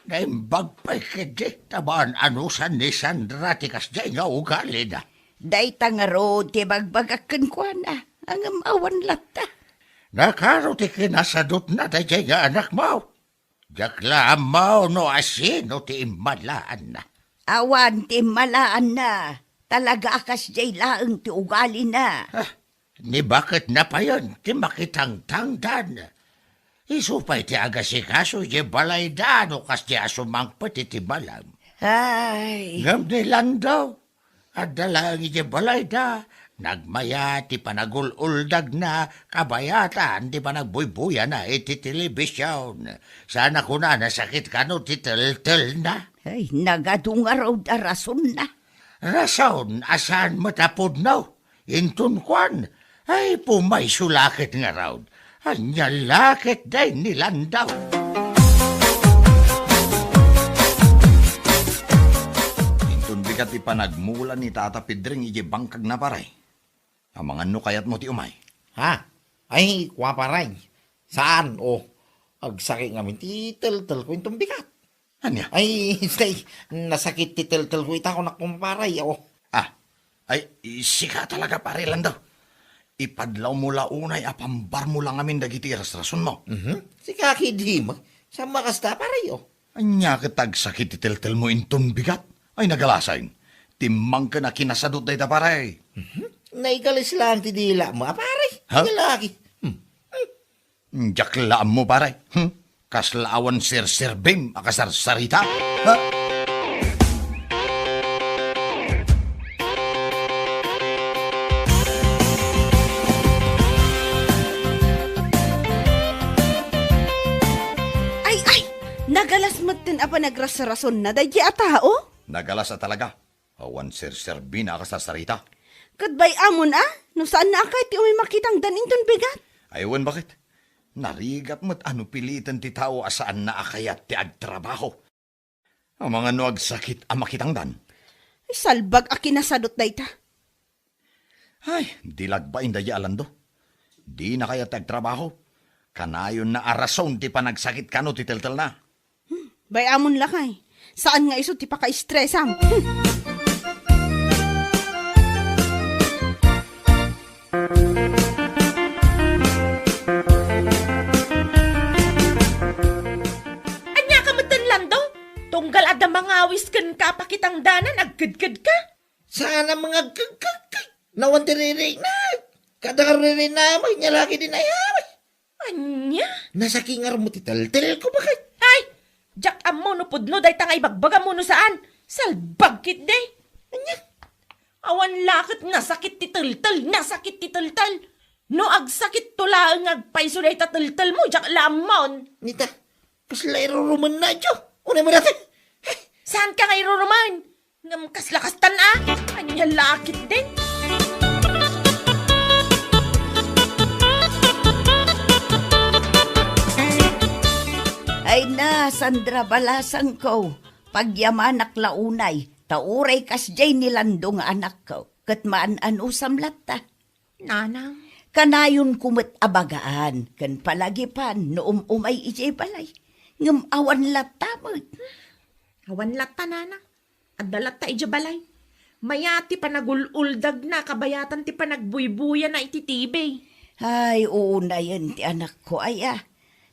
Naimbag pay ketdi ta maan-anusan ni Sandra ti kasdiay nga ugalina. Dayta ngarud ti bagbagak kenkuana, ngem awan latta. Nakaro ti kinasadutna daydiay nga anakmo? Diak la ammo no asino ti immalaanna. Awan ti immalaanna. Talaga a kasdiay laeng ti ugalina. Ah, ni baketna payen ti makitangtangdan. Isu pay ti agasikaso iti balayda no kasdiay a sumangpet iti malam. Ay. Ngem ni Lando, adda laeng iti balayda, nagmayat ti panagul-uldagna, kabayatan ti panagbuybuyana iti telebision. Saan a kunana sakit kano ti teltelna? Ay, nagadu ngarud a rasonna. Rason a saan met a pudno. Inton kuan, ay pumayso la ket ngarud. Ania la ketdin ni Lando? Inton bigat ti panagmula ni Tata Pedring iti bangkagna, pare. Amangan no kayatmo ti umay. Ha? Ay, kua, pare. Saan? O, agsakit ngamin ti teltelko inton bigat. Ania? Ay, say, nasakit ti teltelko ita, kunak, kumpare, o. Ah, ay, sika talaga, pare Lando. Ipadlawmo la unay a pambarmo la ngamin dagiti rasrasonmo. Mhm. Sika ketdi met. Saan a kasta, pare, o. Ania ket agsakit ti teltelmo inton bigat? Ay, nagalasain. Timmangken a kinasadut dayta, pare. Mhm. Naikalis laeng ti dilamo, a, pare. Ha? Ania la ket. Hmm. Hmm. Diak la ammo, pare. Hmm? Kasla awan serserbim a kasarsarita? Ha? Ay, ay! Nagalas metten a panagrasrasonna daydiay a tao? Nagalas a talaga. Awan serserbina a kasarsarita. Ket bay-amon a, no saanna a kayat ti umay makitangdan inton bigat. Ay, wen, baket? Narigat met a no piliten ti tao a saanna a kayat ti agtrabaho. Amangan no agsakit a makitangdan. Ay, salbag a kinasadut dayta. Ay, di la agbain daydiay a Lando. Dina kayat ti agtrabaho. Kanayonna a rason ti panagsakit kano ti teltelna. Hmm, bay-amon lakay. Saan nga isu ti pakaistresam. Hmm. Ania ka metten, Lando? Tunggal adda mangawis kenka a pakitangdanan, agkedkedka? Saan a mangagkagkagkag. Nawan ti ririknak. Kada karrerena, may nyalaki din ay, ah, may. Ania? Nasaki nga rumo ti teltel ko, bakit? Ay! Diak ammo no pudno dayta nga ibagbagam wenno saan. Salbag ketdi. Ania? Awan la ket nasakit ti teltel, nasakit ti teltel. No agsakitto laeng nga agpayso dayta teltelmo, diak la ammon. Nita, kasla irurumenna, Jo. Unay mo dati. Saanka nga irurumen? Ngem kasla kastan a? Ania la ketdin? Ay na, Sandra, balasangko. Pagyamanak la unay, ta uray kasdiay ni Lando nga anakko, ket maan-anusam latta. Nanang. Kanayonko met a bagaan ken palagipan no um-umay idiay balay. Ngem awan latta met. Awan latta, Nanang. Adda latta idiay balay. Mayat ti panagul-uldagna kabayatan ti panagbuybuyana iti T V. Ay, uunayen ti anakko aya.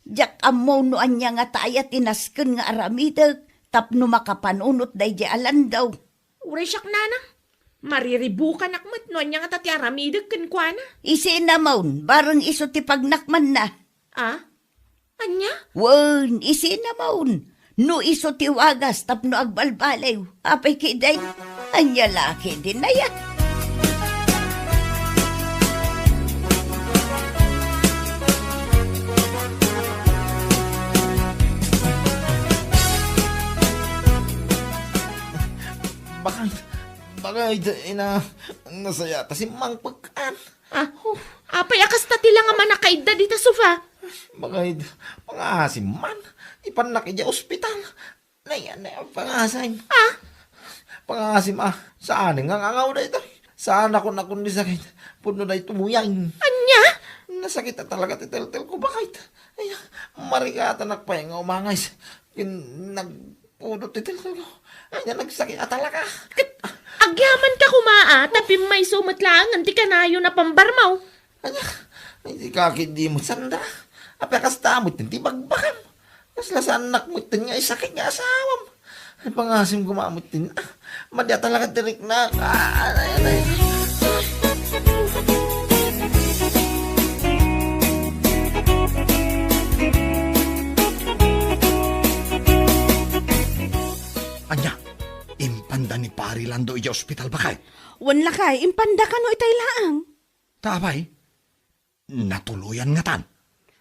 Diak ammo no ania ngata aya ti nasken nga aramidek tapno makapanunot daydiay a Lando. Uray siak, Nanang. Mariribukanak met no ania ngata ti aramidek kenkuana. Isinamon, bareng isu ti pagnakmanna. Ah? Ania? Wen, isinamon. No isu ti wagas tapno agbalbaliw. Apay ketdin? Ania la ketdin aya? Bakit? Bakit, ina, nasaya ta simmangpek. Ah, apay a kasta ti la nga manakaidda dita sofa? Bakit? Pangasim man. Ipannak idiay ospital. Nay, nay, pangasim. Ah? Pangasim, ah. Saan nga ngangaw daytoy? Saan ako nakon di sakit? Pudno daytoy yan. Ania? Nasakit a talaga ti teltel ko, bakit? Ay, marikatanak pay nga umangay. Kin-, nagpudot ti teltel ko. Ay, na nagsakit a talaga. Ket agyamanka koma, a, ta pimmayso met laengen ti kanayon a pambarmo. Ania, ay, di ka ketdi mo, Sandra. Apay a kasta met ti bagbagam. Kasla saannak met nga isakit nga asawam. Ay, pangasim koma met, a. Madi a talaga ti riknak. Ah, ay, ay. Ania, impanda ni Pari Lando idiay ospital, bakit? Wen lakay, impanda kano itay laeng. Ta apay? Natuloyan ngatan.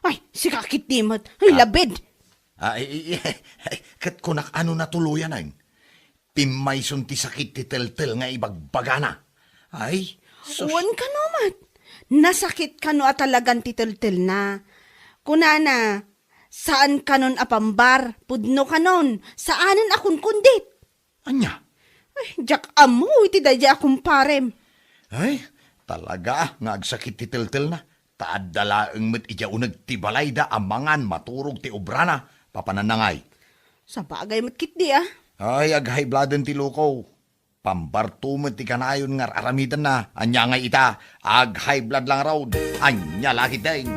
Ay, sika ketdi met. Ay, ah, labid. Ah, i-, i-, ket kunak a no natuloyan, ay. Pimmayson ti sakit ti teltel nga ibagbagana. Ay, sus. Wen kano met. Nasakit kano a talagan ti teltelna. Kunana, saan kanon a pambar, pudno kanon, saanen a kunkundit. Ania? Ay, diak ammo iti daydiay a kumparem. Ay, talaga nga agsakit ti teltelna. Ta adda laeng met idiay uneg ti balayda a mangan maturog ti obrana. Papananangay. Sabagay met ketdi, a. Ay, aghayblad ti loko. Pambarto met ti kanayon nga ar-aramidenna. Ania ngay ita? Aghayblad lang raud. Ania la ketdin?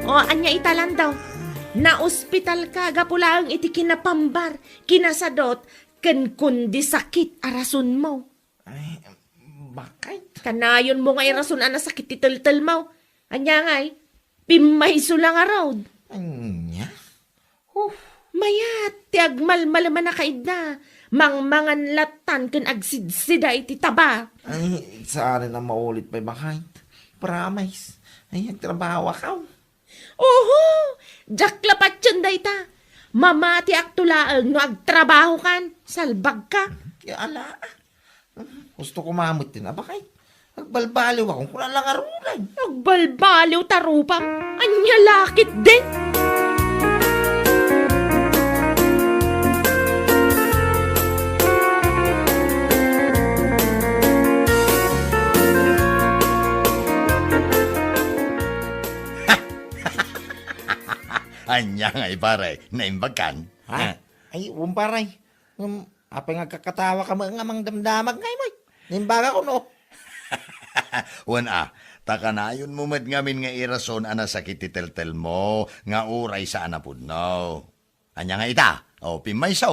O, ania ita, Lando? Naospitalka gapu laeng iti kinapambar, kinasadot, ken kundi sakit a rasonmo. Ay, bakit? Kanayonmo nga irason a nasakit ti teltelmo. Ania ngay? Pimmayso la ngarud. Ania? Huh. Mayat ti agmalmaleman a kaidda. Mangmangan lattan ken agsidsida iti taba. Ay, saanen a maulit pay, bakit? Promise. Ay, agtrabaho ako. Oho! Diak la patien dayta. Mamatiakto laeng no agtrabahokan. Salbagka. Ya, ala. Gusto ko mamet din, abakay. Agbalbaliw ako, kuna lang aruray. Agbalbaliw ta rupam. Ania la ketdin? Ania ngay, pare? Naimbagkan? Ha? Eh. Ay, wen, pare. Ngem, apay nga agkakatawa ka nga mangdamdamag ngay, may? Naimbagak, no? Wen a, Ta kanayonmo met ngamin nga irason a nasakit ti teltelmo nga uray saan a pudno. Ania nga ita? O, pimmaysa.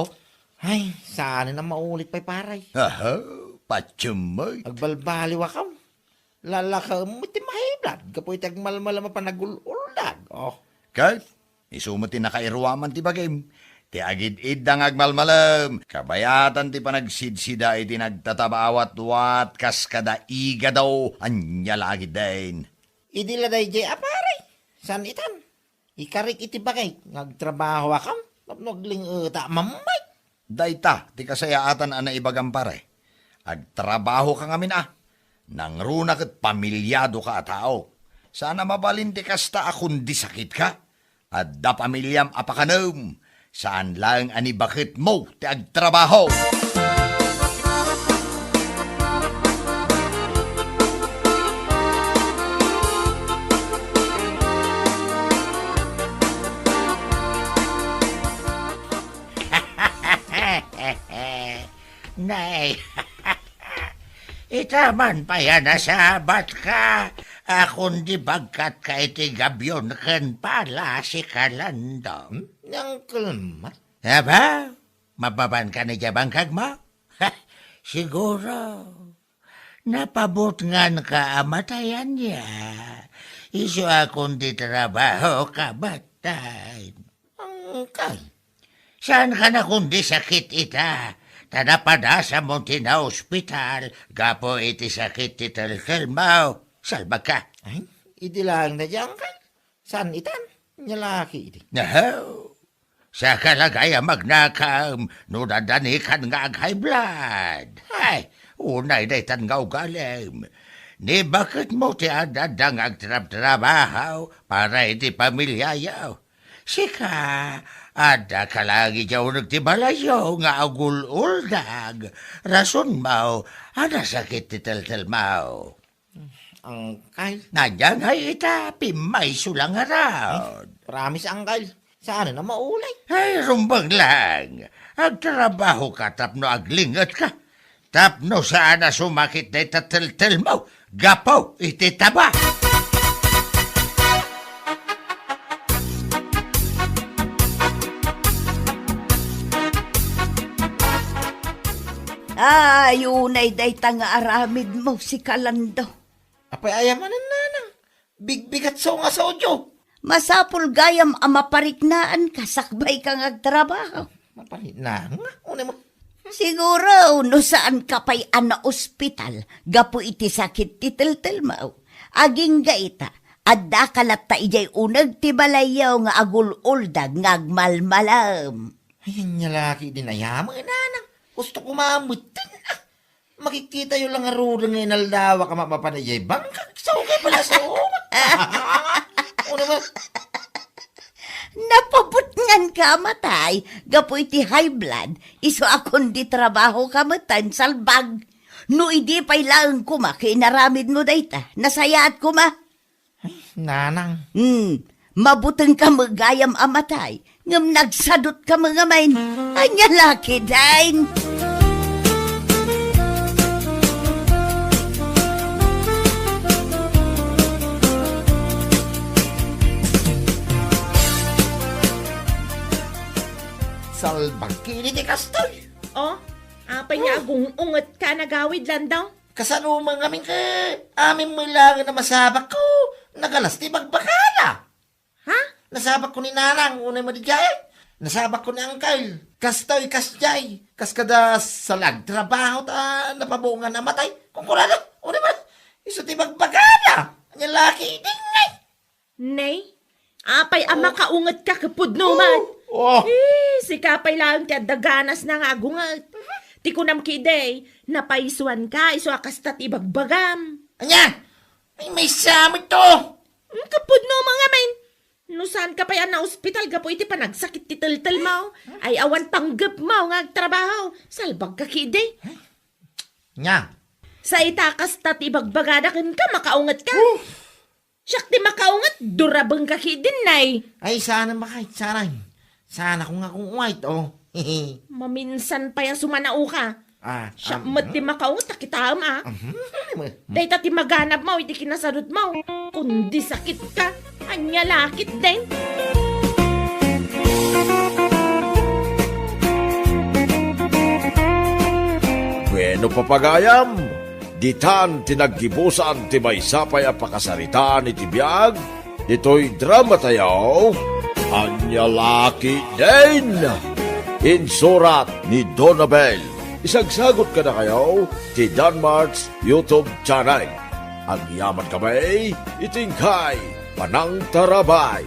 Ay, saan a maulit pay, pare. Aha, patiem met. Agbalbaliwakam. Lalakaem met ti mahiblad gapu iti agmalmalam a panagul-uldag. Oh. Ket, isu met ti nakairuaman ti bagim. Ti agid-idda nga agmalmalam, kabayatan ti panagsidsida iti nagtatabawatwat kas kada igado, ania la ketdin. Idi la daydiay a pare, saan itan? Ikarik iti bagik nga agtrabahoakam tapno agling-eta mamay. Dayta ti kasayaatan a naibagam, pare. Agtrabahoka ngamin a. Nangruna ket pamiliadoka a tao. Saan a mabalin ti kasta a kundi sakitka. Adda pamiliam a pakanem. Saan laeng a ni baketmo ti agtrabaho. Nay, ita man pay a nasabatka a kundi bagkatka iti gabion ken pala si Kalando. Hmm? Ni Uncle Mat? Aba, mapapanka ni diay bangkagmo? Siguro, napabutnganka a matay ania. Isu a kundi trabahoka, batta. Uncle. Saanka a kundi sakit ita, ta napadasamon ti naospital gapu iti sakit ti teltelmo. Salbagka. Ay, idi laeng daydiay, Uncle. Saan itan? Ania la ketdi. Ahaw. Saka la gayam agnakam no dadanikan nga ag-high blood. Ay, unay daytan nga ugalim. Ni baketmo ti adda nga agtrabtrabaho para iti pamiliayo. Sika, addaka laeng idiay uneg ti balayyo nga agul-uldag. Rasonmo a nasakit ti teltelmo. Uncle. Ania ngay ita, pimmayso la ngarud. Promise, Uncle. Saan a maulit. Ay, rumbeng lang. Agtrabahoka tapno aglingetka. Tapno saan a sumakit dayta teltelmo gapu iti taba. Ay, unay dayta nga aramidmo, si Kalando. Apay aya manen, nanang? Bigbigat so nga sodyo. Masapul gayam a mapariknaanka sakbay ka nga agtrabaho. Mapariknaan nga? Unay mo? Siguro, no saanka pay a naospital gapu iti sakit ti teltelmo. Agingga ita, addaka latta idiay uneg ti balayyo nga agul-uldag nga agmalmalam. Ay, ania la ketdin aya manen, nanang. Gusto ko mamutin, ah. Makikitayo la ngaruden nga inaldawak a mapapan idiay bangkag. Sao kay pala sao? Unay mo? Napabutnganka a matay gapu iti high blood, isu a kundi trabahoka metten, salbag. No idi pay laeng koma ket inaramidmo dayta, nasayaat koma. Ay, nanang. Hmm, mabutengka met gayam a matay, ngem nagsadutka met ngamin. Ania la ketdin? Salbag ketdi ti kastoy. Oh, apay nga agung-ungetka a nagawid, Lando? Kasano man ngamin ket amin met laengen a masabakko, nagalas ti bagbagana. Ha? Nasabakko ni nanang, unay mo diay? Nasabakko ni uncle. Kastoy, kasdiay. Kas kada salag trabaho ta napabuongan a matay. Kunkunada, unay mo, isu ti bagbagana. Ania la ketdin ngay. Nay, apay a makaungetka ket pudno met. Oh. Eh, sika pay laeng ti adda ganasna nga agunget. Ti kunam ketdi, napaysuanka, isu a kasta ti ibagbagam. Ania? Ay, maysa met to. Hmm, ket pudno met ngamin. No saanka pay a naospital gapu iti panagsakit ti teltelmo, ay awan panggepmo nga agtrabaho, salbagka ketdi. Ania? Sa ita kasta ti ibagbagada kenka, makaungetka. Oh. Siak ti makaunget, durabengka ketdin, nay. Ay, saan a makait, saray. Saan a kung nga kung uwait, oh. Maminsan pay a sumanaoka. Ah, siak met ti makauna, kitaem, a. Mhm. Dayta ti maganabmo iti kinasadutmo. Kundi sakitka, ania la ketdin? Bueno, papagayam, ditan ti naggibusan ti maysa pay a pakasaritaan iti biag ditoy dramatayo, Ania la ketdin? Insurat ni Donabel. Isagsagut kadakayo ti Danmart's YouTube channel. Agyamankami iti inkay panangtarabay.